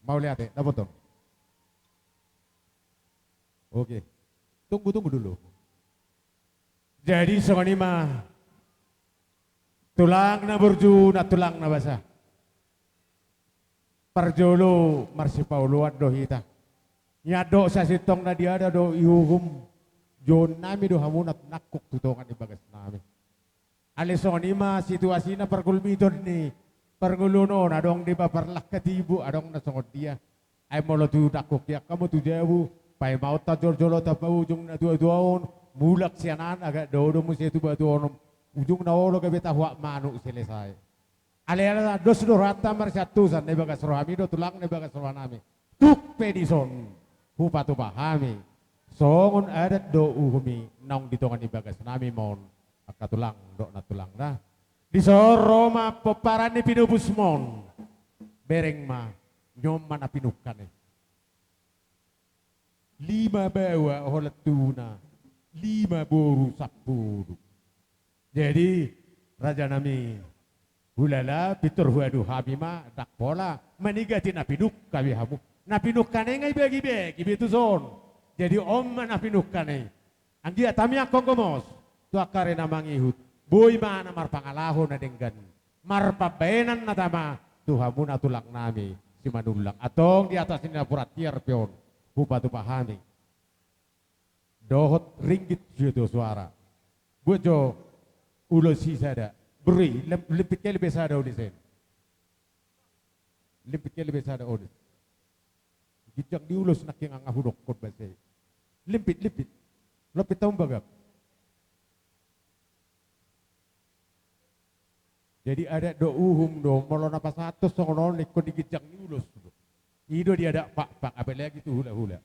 Mauliate, dapoton. Oke. Tunggu, tunggu dulu. Jadi songon i ma. Tulang na burju, nantulang na basa. Parjolo marsipaoloan do hita. Nian do sasintongna diada do iuhum, jouonnami do hamu na nangkok tu tonga ni bagasnami. Alai songon i ma situasina pargulmiton ni parngoluon on, adong deba parlangkat ibu, adong na songon dia. Ai molo tu nangkok i angka hamu tu jabu, paima on tajolojolo tamba ujung na tuatua on, mulak sian an agak dao do muse tu batu onom, ujungna olo gabe tahuak manuk selesai. Alai ala dos do rohanta marsiantusan na ibagas rohami do tulang na ibagas rohanami. Tung pe dison hupatupa hami songon adat do uhum i naung di tonga ni bagasnami ma on, angka tulang dohot nantulang da. Dison ro ma pomparan ni pinupusmon. Bereng ma, on ma na pinungka i. Lima baoa holan tuna, lima boru sampulu. Jadi rajanami hulala, pintor huadopi hami ma, ndang pola manigati na pinungka be hamu. Na pinungka i nga ibagibagi be tuson. Jadi on ma na pinungka i. Anggiat hami angkon gomos tu angka ari na mangihut, boi ma na marpangalaho na denggan, marpambahenan na tama tu hamu na tulangnami Simanullang. Antong di atas ni napuran tiar pe on hupatupa hami dohot ringgit sitio suara. Buat jo ulos i sada. Bere, lem-, limpit kali be sada ulos i. Limpit kali be sada ulos. Ginjang ni ulos nangkin nga hudokkon basa i. Limpit, limpit. Lompit hamu bagak. Jadi adat do uhum do, molo na pasahathon songon on ingkon di ginjang ni ulos do. I do di adat pakpak, apalagi tu hulahula.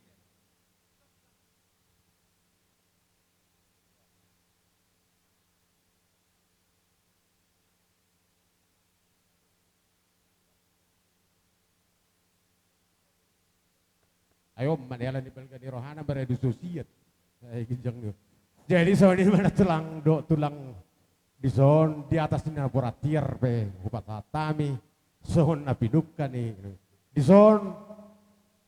Ai on ma ni ala ni balga ni rohana maradu sosiat. Ai ginjang ni. Jadi songon i ma nantulang dohot tulang, dison di atas ni napuran tiar pe hupasahat hami songon na pinungka i. Dison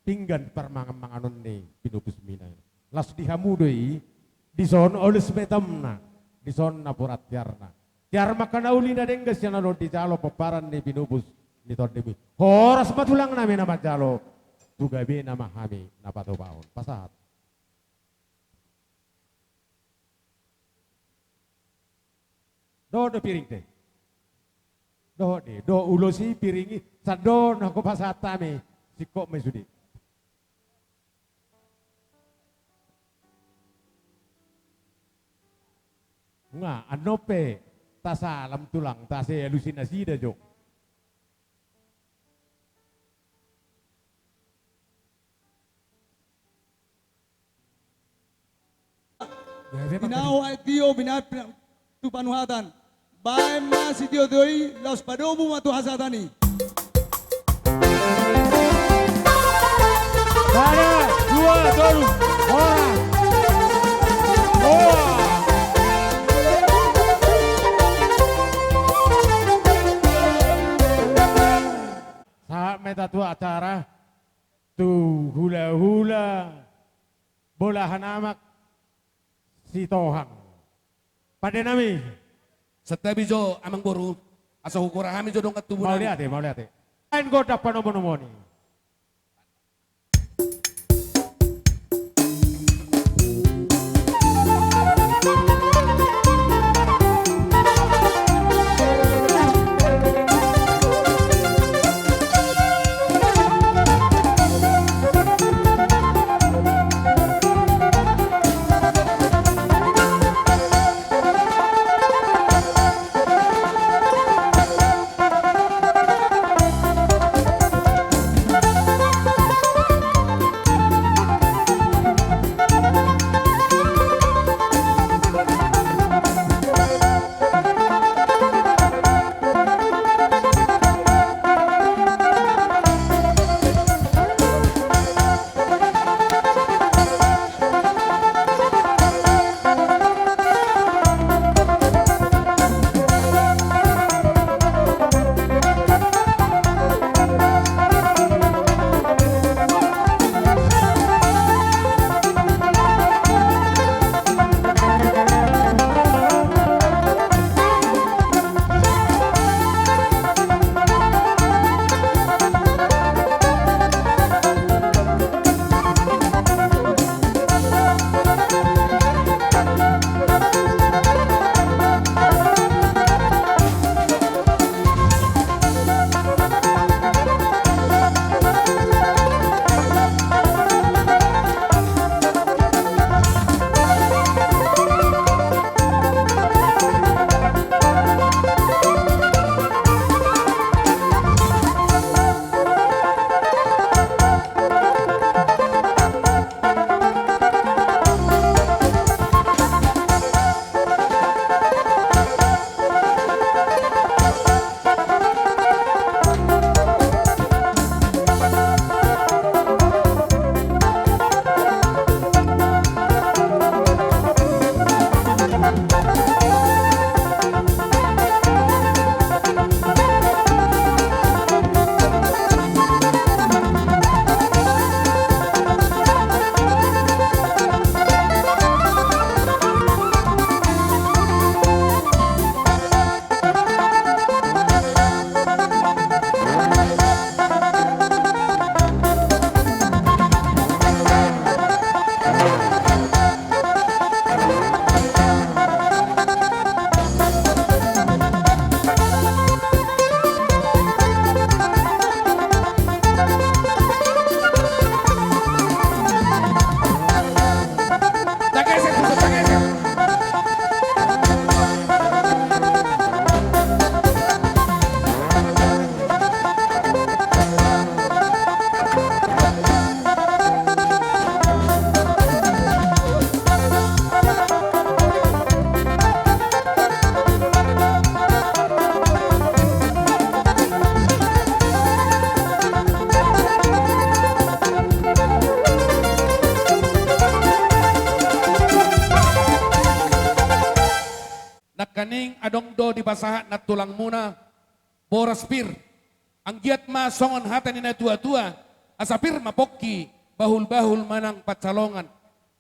pinggan parmanganmanganon ni pinupusmina. Laos di hamu do i, dison ulos betomna, dison napuran tiarna. Tiar ma angka na uli na denggan sian na naeng dijalo pomparan ni pinupus ni tondimi. Horas ma tulangnami na manjalo, tu gabena ma hami na patupahon. Pasahat. Dohot do piring te. Dohot do, dohot ulos i, piring i, sandok na hupasahat hami, singkop ma i sude. Nga, annon pe tasalam tulang, tase alusi nasida jo. Tinahu aek tio, binahen tu panuhatan. Bahen ma sitiotio i, laos padomu ma tu hasahatan i. Sada, dua, tolu, horas. Horas. Sahat ma hita tu acara, tu hulahula bolahan amak Sitohang. Pandenami. Santabi jo amangboru, asa hugora hami jo dongan tubunami. Mauliate, mauliate. Baen gondang panomunomuon i. Nangkaning adong do dipasahat nantulangmuna boras pir. Anggiat ma songon hata ni na tua-tua, asa pir ma pongki, bahul-bahul ma nang pansalongan.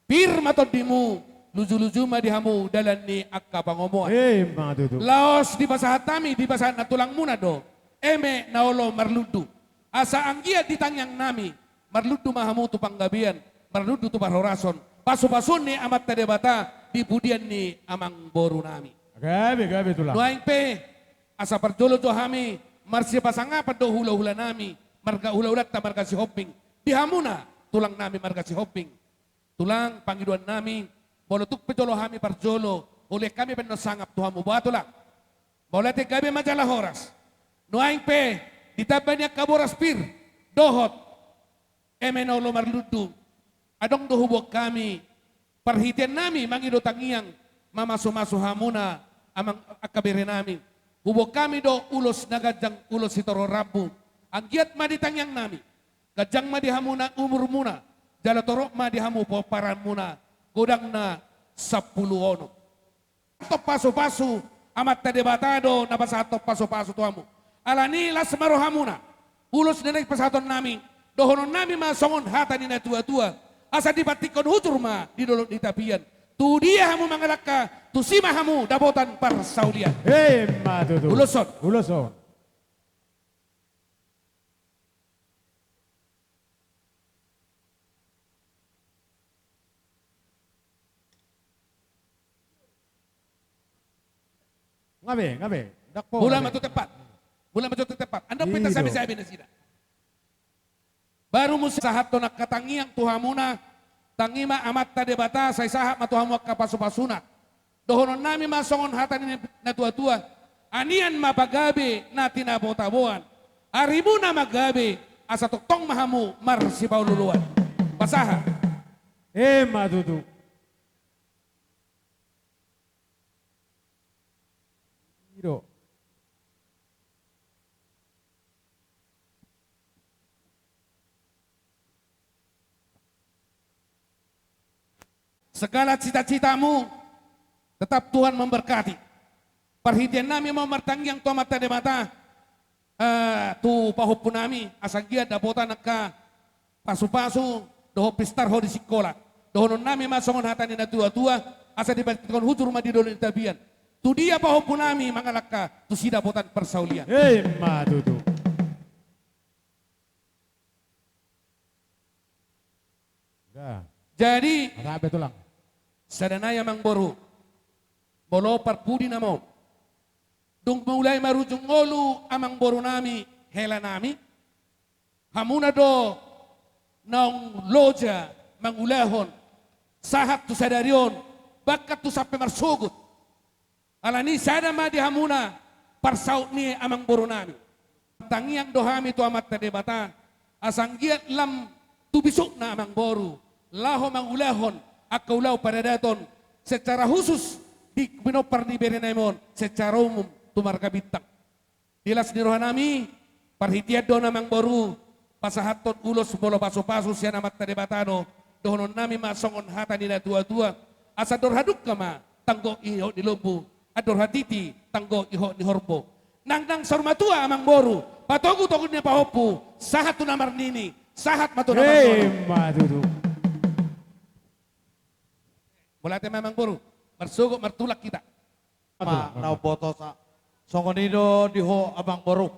Pir ma tondimu, luju-luju ma di hamu dalan ni angka pangomoan. Emma tutu. Laos dipasahat hami, dipasahat nantulangmuna do eme na olo marlundu. Asa anggiat di tangiangnami, marlundu ma hamu tu panggabean, marlundu tu parhorason, pasu-pasuon ni Amanta Debata di pudian ni amangborunami. Gabe, gabe tulang. Nuaeng pe, asa parjolo jo hami marsipasangapan dohot hula-hulanami, marga hula-hulanta marga Sihombing, di hamuna tulangnami marga Sihombing. Tulang, pangidoannami, molo tung pe jolo hami parjolo, uli hami pe annon sangap tu hamu, boha tulang? Mauliate, gabe ma jala horas. Nuaeng pe, ditamba ni angka boras pir dohot eme na olo marlundu, adong do huboan hami parhiteannami mangido tangiang, mamasu-masu hamuna amang angka berenami. Huboan hami do ulos na ganjang, ulos sitorop rambu. Anggiat ma di tangiangnami, ganjang ma di hamuna umurmuna, jala torop ma di hamu pomparanmuna, godangna sampulu onom. Pasahathon pasu-pasu, Amanta Debata do na pasahathon pasu-pasu tu hamu. Alani las ma rohamuna, ulos na naeng pasahatonnami, dohononnami ma songon hata ni na tua-tua, asa dipantikhon hujur ma di dolok ni tapian. Tu dia hamu mangalangka, tusi ma hamu dapotan parsaulian. Emma tutu. Ulos on. Ulos on. Nga be, nga be. Ndang pola. Mula ma tu tempat. Mula ma tu tempat. Andok pita sabe-sabe nasida. Baru muse sahat tu angka tangiang tu hamuna, tangi ma Amanta Debata, sai sahat ma tu hamu angka pasu-pasuna. Dohononnami ma songon hata ni na tua-tua, anian ma pagabe na tinabo-taboan. Arimuna ma gabe, asa tongtong ma hamu marsipaolo-oloan. Pasahat. Emma tutu. I do. Segala cita-citamu tetap Tuhan memberkati. Parhiteannami ma martangiang tu Amanta Debata, eh, tu pahompunami, asa anggiat dapotan angka pasu-pasu dohot pistar ho di sikola. Dohononnami ma songon hata ni na tua-tua, asa dipantikhon hujur ma di dolok ni tapian. Tu dia pahompunami mangalangka, tusi dapotan parsaulian. Emma tutu. Jadi, sada nai amangboru, molo parpudi nama on, dung mulai marujung ngolu amangborunami, helanami, hamuna do naung loja mangulahon sahat tu sadari on, bahkan tu sampe marsogot. Alani sada ma di hamuna parsaut ni amangborunami. Tangiang do hami tu Amanta Debata, asa anggiat lam tu bisukna amangboru laho mangulahon angka ulaon paradaton secara khusus di pinompar ni berenami on, secara umum tu marga Bintang. Di las ni rohanami, parhitean do on amangboru, pasahathon ulos molo pasu-pasu sian Amanta Debata do, dohononnami ma songon hata ni na tua-tua, asa andor hadungka ma tanggo ihot ni lombu, andor hatiti, tanggo ihot ni horbo. Nang nang saur matua amangboru, patogu togu ni na pahompu, sahat tu na marnini, sahat ma tu na marnono. Ima tutu. Mauliate ma amangboru, marsogot martulak hita. Ma na umbotosa. Songon i do di ho amangboru.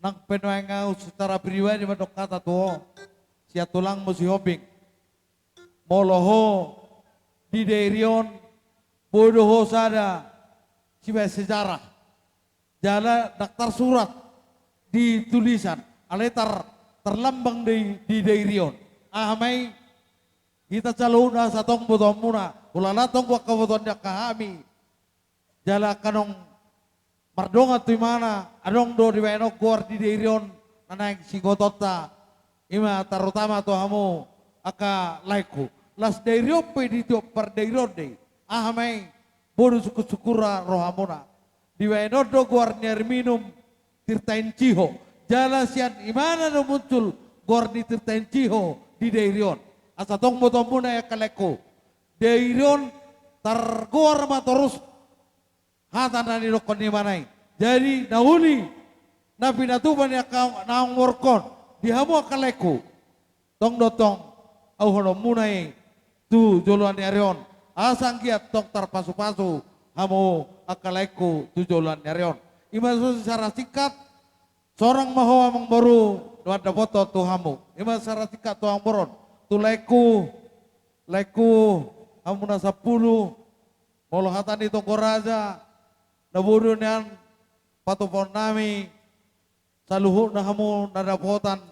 Nang pe nuaeng ahu secara pribadi mandok hata tu ho, sian tulangmu Sihombing. Molo ho di Dairi on, boi do ho sada sibaen sejarah. Jala ndang tarsurat di tulisan, alai tar-, tarlambang di, di Dairi on. Aha ma i, hita saluhutna asa tong botoonmuna, ulala tong angka botoon ni angka hami. Jala angka naung mardongan tu imana, adong do dibaen on goar di Dairi on, na naeng siingotonta, ima tarutama tu hamu angka laengku. Las Dairi on pe di tiop pardairion do i. Aha ma i, boi do sungkun-sungkun ra rohamuna. Dibaen on do goar ni air minum Tirta Inci ho. Jala sian imana do muncul goar ni Tirta Inci ho di Dairi on. Asa tong botoonmuna i angka laengku. Dairi on targoar ma torus hata na nidokkon ni imana i. Jadi na uli na pinatupa ni angka naung borungkon di hamu angka laengku. Tong do tong auhononmuna i tu joloan ni ari on. Asa anggiat tong tarpasu-pasu hamu angka laengku tu joloan ni ari on. Ima so secara singkat, sorang ma ho amangboru, doan dapoton tu hamu. Ima secara singkat tu amangboru on. Tu laengku, laengku, hamu na sampulu, molo hata ni tonggo raja, na boi do nian patupaonnami, saluhutna hamu na dapotan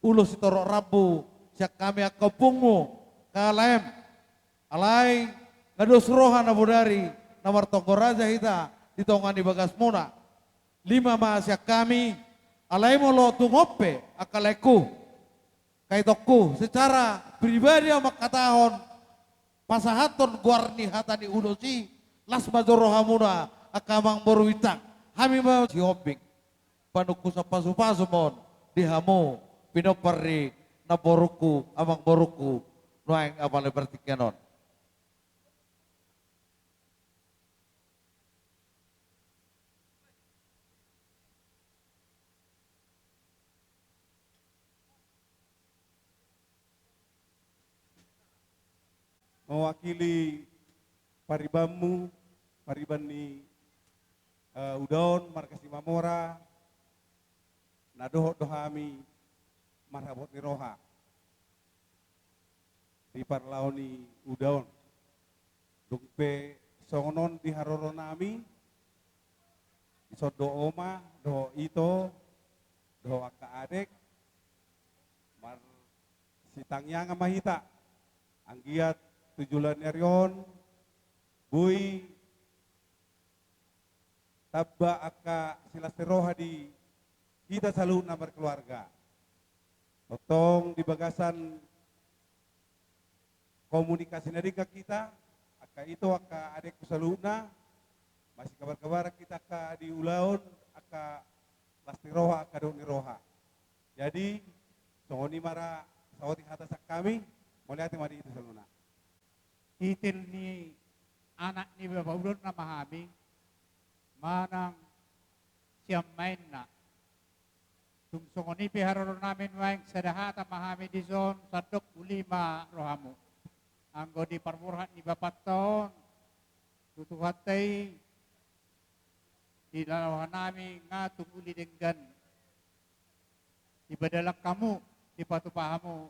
ulos sitorop rambu sian hami angka ompungmu, K L M. Alai nga dos roha na bodari na martonggo raja hita di tonga ni bagasmuna. Lima ma sian hami, alai molo tung on pe angka laengku, kaitongku, secara pribadi ahu mangkatahon, pasahathon goar ni hata ni ulos i, las ma jo rohamuna angka amangboru bintang. Hami ma Sihombing, panungkusan pasu-pasu ma on di hamu pinompar ni namborungku, amangborungku, nuaeng apala partingkian on. Mewakili paribanmu, pariban ni, eh, Udaon marga Simamora, na dohot do hami marhabot ni roha di parlao ni Udaon. Dung pe songon on di haroronami, dison do oma dohot ito dohot angka adek, marsitangiangan ma hita, anggiat tu joloan ni ari on boi tamba angka silas ni roha di hita saluhutna markeluarga. Tongtong di bagasan komunikasi na denggan hita, angka ito, angka adekku saluhutna, masikabar-kabaran hita angka di ulaon, angka las ni roha, angka dohot ni roha. Jadi songon i ma ra saotik hata sian hami, mauliate ma di hita saluhutna. Itil ni anak ni bapa ulaonna ma hami manang sian maenna. Tung songon i pe haroronami nuaeng, sada hata ma hami dison, sandok uli ma rohamu. Anggo di parborhat ni bapanta on tu Tuhanta i, di lalaohanami nga tung uli denggan. Dipadalan hamu, dipatupa hamu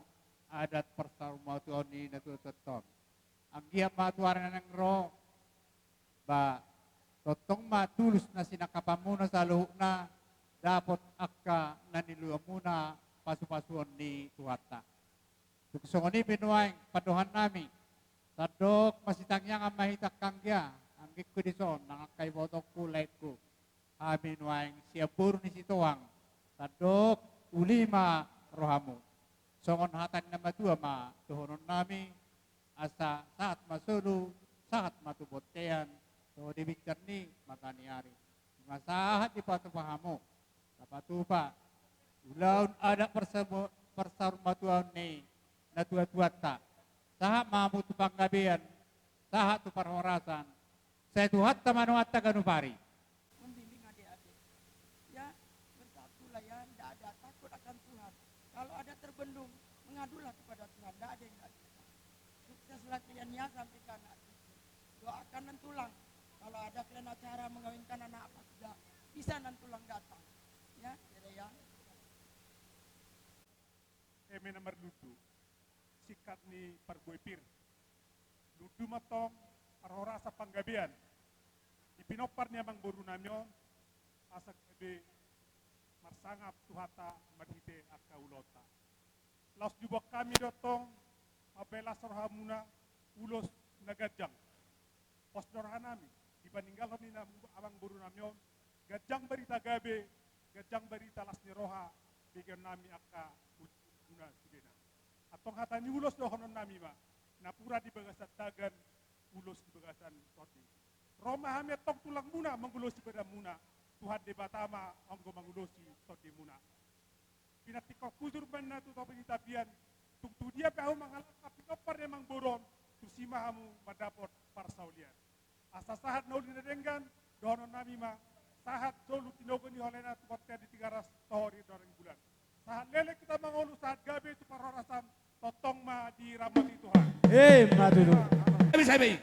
adat parsaurmatuaon ni natuatuanta on. Anggiat ma tu ari na naeng ro, ba tongtong ma tulus na sinangkapanmuna saluhutna, dapot angka na niluluanmuna pasupasuon ni Tuhanta. Tung songon i pe nuaeng pandohannami, sandok masitangiangan ma hita angka anggia, anggingku dison, nang angka ibotongku, laengku. Hami nuaeng sian boru ni Sitohang, sandok uli ma rohamu. Songon hata ni na matua ma dohononnami, asa sahat ma solu, sahat ma tu bontean, dohot di bingkar ni mataniari. Nunga sahat dipatupa hamu, tapatupa ulaon adat parsa-, parsaurmatuaon ni natuatuanta. Sahat ma hamu tu panggabean, sahat tu parhorasan. Sai Tuhanta ma nuaeng ganup ari. Membimbing adik-adik. Ya, bersatulah ya, ndak ada takut akan Tuhan. Kalau ada terbendung, mengadulah kepada Tuhan, ndak ada yang ndak bisa. Sukseslah kalian ya sampai ke anak cucu. Doakan nantulang. Kalau ada kalian acara mengawinkan anak apa sudah, bisa nantulang datang. Ya, ya, ya. Eme na marlundu, singkat ni parbue pir. Lundu ma antong parhorasan panggabean di pinompar ni amangboru nami on, asa gabe marsangap Tuhanta marhite angka ulaonta. Laos diboan hami do antong mambahen las rohamuna ulos na ganjang. Pos do roha nami di paninggalhon ni amangboru nami on, ganjang barita gabe, ganjang barita las ni roha, begeon nami angka ulos muna sudena. Antong hata ni ulos dohonon nami ma, napuran di bagasan dagan, ulos di bagasan tondi. Ro ma hami antong tulangmuna mangulosi badanmuna, Tuhan Debata ma anggo mangulosi tondimuna. Pinantikhon hujur ma inna tu topi ni tapian, tung tu dia pe hamu mangalangka pinompar ni amangboru on, tusi ma hamu mandapot parsaulian. Asa sahat na uli na denggan, dohonon nami ma, sahat solu tinogu ni holena tu bontean di Tigaras, tohori di horong bulan. Sahat leleng hita mangolu, sahat gabe tu parhorasan, tongtong ma diramoti Tuhan. Emma tutu. Bisa be.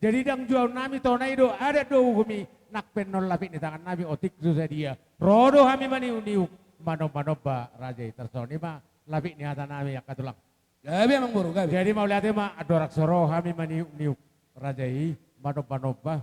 Jadi ndang juaon nami tona i do. adat do uhum i, nang pe annon lapik ni tangan nami otik so sadia. Ro do hami maniuk-niuk, manom-manomba raja i. Tarsongon i ma lapik ni hata nami angka tulang. Gabe amang boru, gabe. Jadi mauliate ma andorang so ro hami maniuk-niuk raja i, manomba-nomba,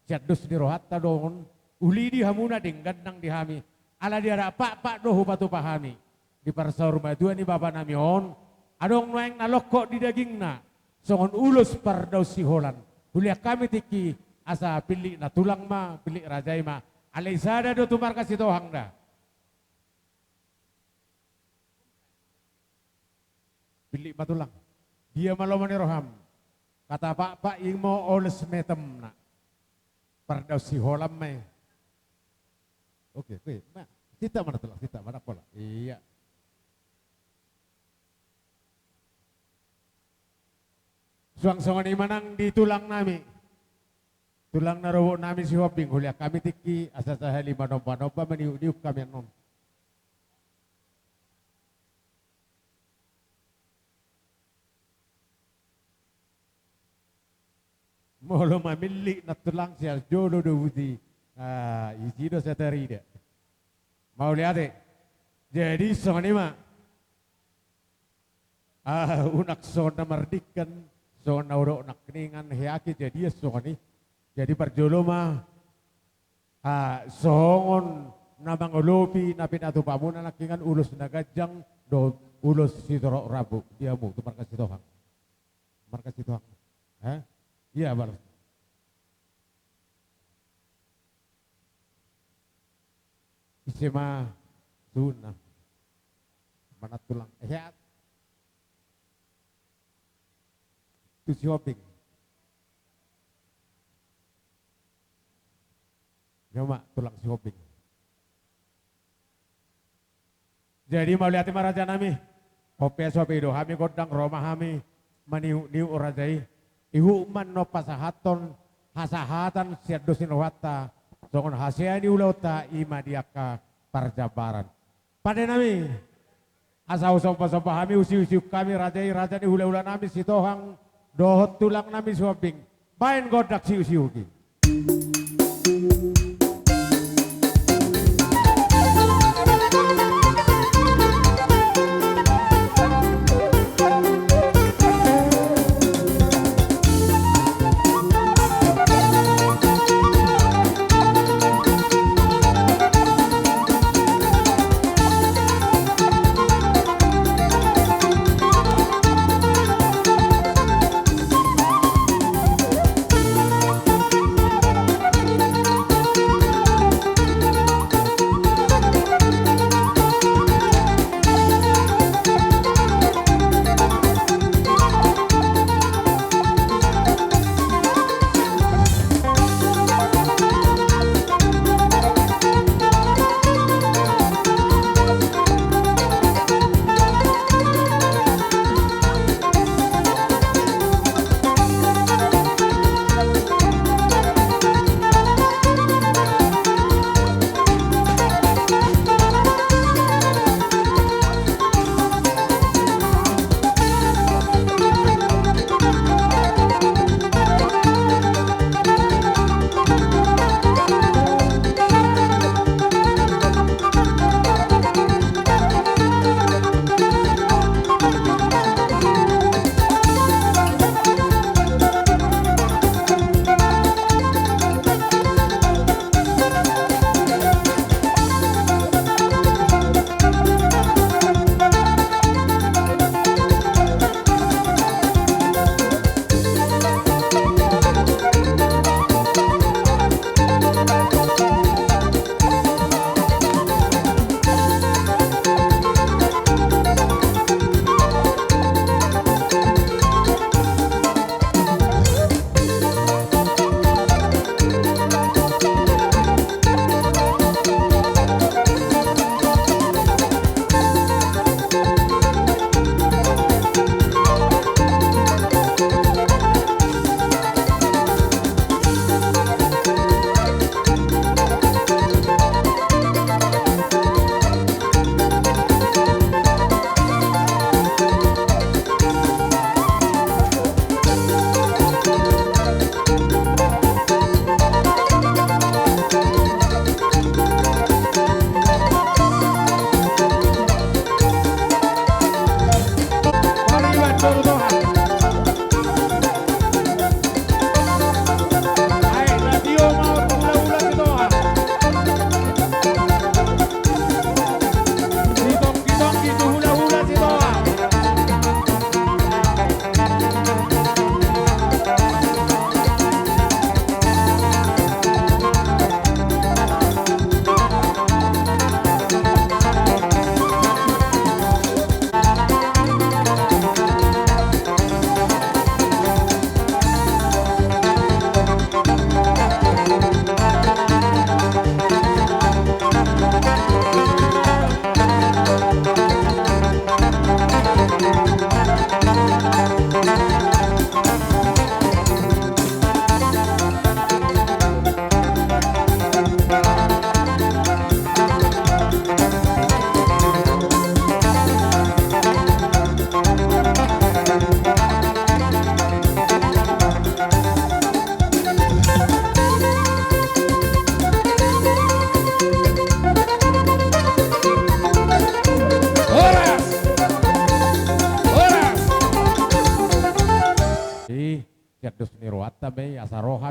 sian dos ni rohanta do on, ulidi hamuna denggan nang di hami. Ala diarak pakpak do hupatupa hami di parsaurmatua ni bapa nami on, adong nuaeng na longkot di dagingna songon ulos pardaun siholan. Hulehon hami tingki asa pillit na tulang ma, pillit raja i ma. Alai sada do tu marga Sitohang da. Pillit ma tulang. Dia ma lomo ni roham? Kata pakpak i ma oles metemna. Pardaun siholan ma i. Oke, oke. Nah, sinta ma na tulang, sinta ma na pola. Iya. Suang songon i ma nang di tulang nami. Tulang na robot nami Sihombing, hulehon hami tingki asa sahali manomba-nomba maniuk-niuk hami annon. Molo mamillit na tulang sian jolo do buti. Ah, isi do satarida. Mauliate. Jadi songon i ma. Ah, unang songon na mardingkan, songon na hudok nangkiningan, hea kejadian songon i. Jadi parjolo ma, ah, songon na mangolopi na pinatupamuna nangkiningan ulos na ganjang dohot ulos sitorop rambu di hamu tu marga Sitohang. Marga Sitohang. Eh? Iya, balas. Ise ma suhutna? Manat tulang. Eh, sehat. Tu Sihombing. Ia ma tulang Sihombing. Jadi mauliate ma raja nami. Hope so pe do hami gondang ro ma hami maniuk-niuk raja i. Ihut ma annon pasahathon hasahatan sian dos ni rohanta songon hasea ni ulaonta i ma di angka parjambaran. Pande nami, asa husomba-somba hami, husiuk-siuk hami raja i, raja ni hula-hula nami Sitohang dohot tulang nami Sihombing. Baen gondang siuk-siuk i.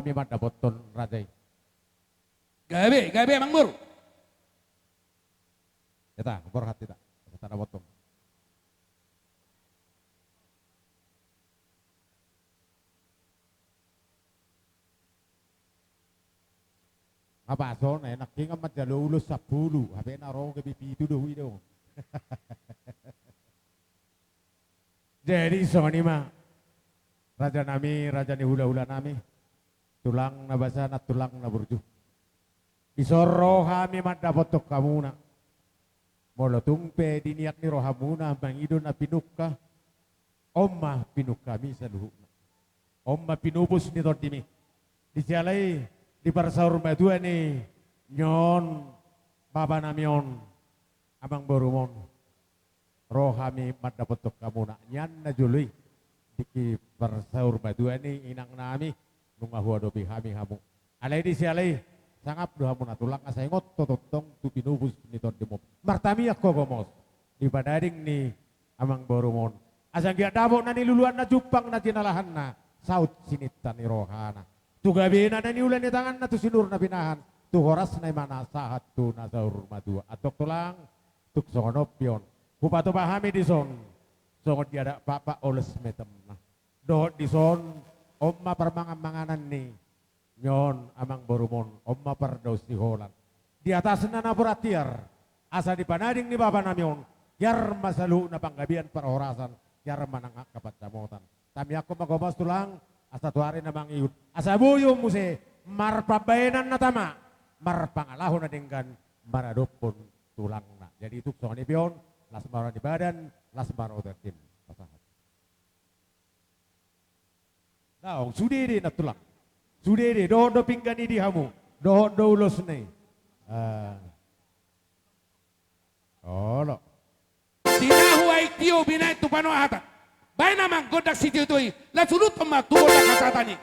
Hami mandapothon raja i. Gabe, gabe, Amangboru. Eta, borhat hita. Asa tadapothon. Nga pas on, eh, nangkin nga manjalo ulos sampulu, hape na ro gabe pitu do, hui do. Jadi, songon i ma, raja nami, raja ni hula-hula nami, tulang na basa, nantulang na burju. Dison ro hami mandapothon hamuna. Molo tung pe di niat ni rohamuna mangido na pinungka, on ma pinungkami saluhutna. On ma pinupus ni tondimi. Di siala i, di parsaur matua ni nion bapa nami on, amangborumon, ro hami mandapothon hamuna nian na jolo i. Di parsaur matua ni inang nami, nunga huadopi hami hamu. Alai di siala i, sangap do hamuna tulang asa ingot ho tongtong tu pinupus ni tondimon. Martamiang ho gomos di panading ni amangborumon. Asa anggiat dapot na niluluanna, jumpang na jinalahanna, saut sininta ni rohana. Tu gabena na niula ni tanganna, tu sinur na pinahan, tu horasna i ma na sahat tu na saur matua. Antong tulang, tung songon on pe on. Hupatupa hami dison songon diadat pakpak oles ma etemna. Dohot dison, on ma parmangan-manganan ni nion amangborumon, on ma pardaon siholan. Di atasna napuran tiar, asa di panading ni bapa nami on, tiar ma saluhutna panggabean parhorasan, tiar ma nang angka pansamotan. Tamiangkon ma gomos tulang, asa tu ari na mangihut, asa boi on muse marpambahenan na tama, marpangalaho na denggan, maradophon tulangna. Jadi tung songon i pe on, las ma roha ni badan, las ma roha ni tingki. Pasahat. Daong, sude do nantulang. Sude do, dohot do pinggan i di hamu. Dohot do ulosna i. Ah. Olo. Tinahu aek tio binahen tu panoa hata. Baen amang gondang sitio-tio i, laos uduthon ma tu gondang hasahatan i.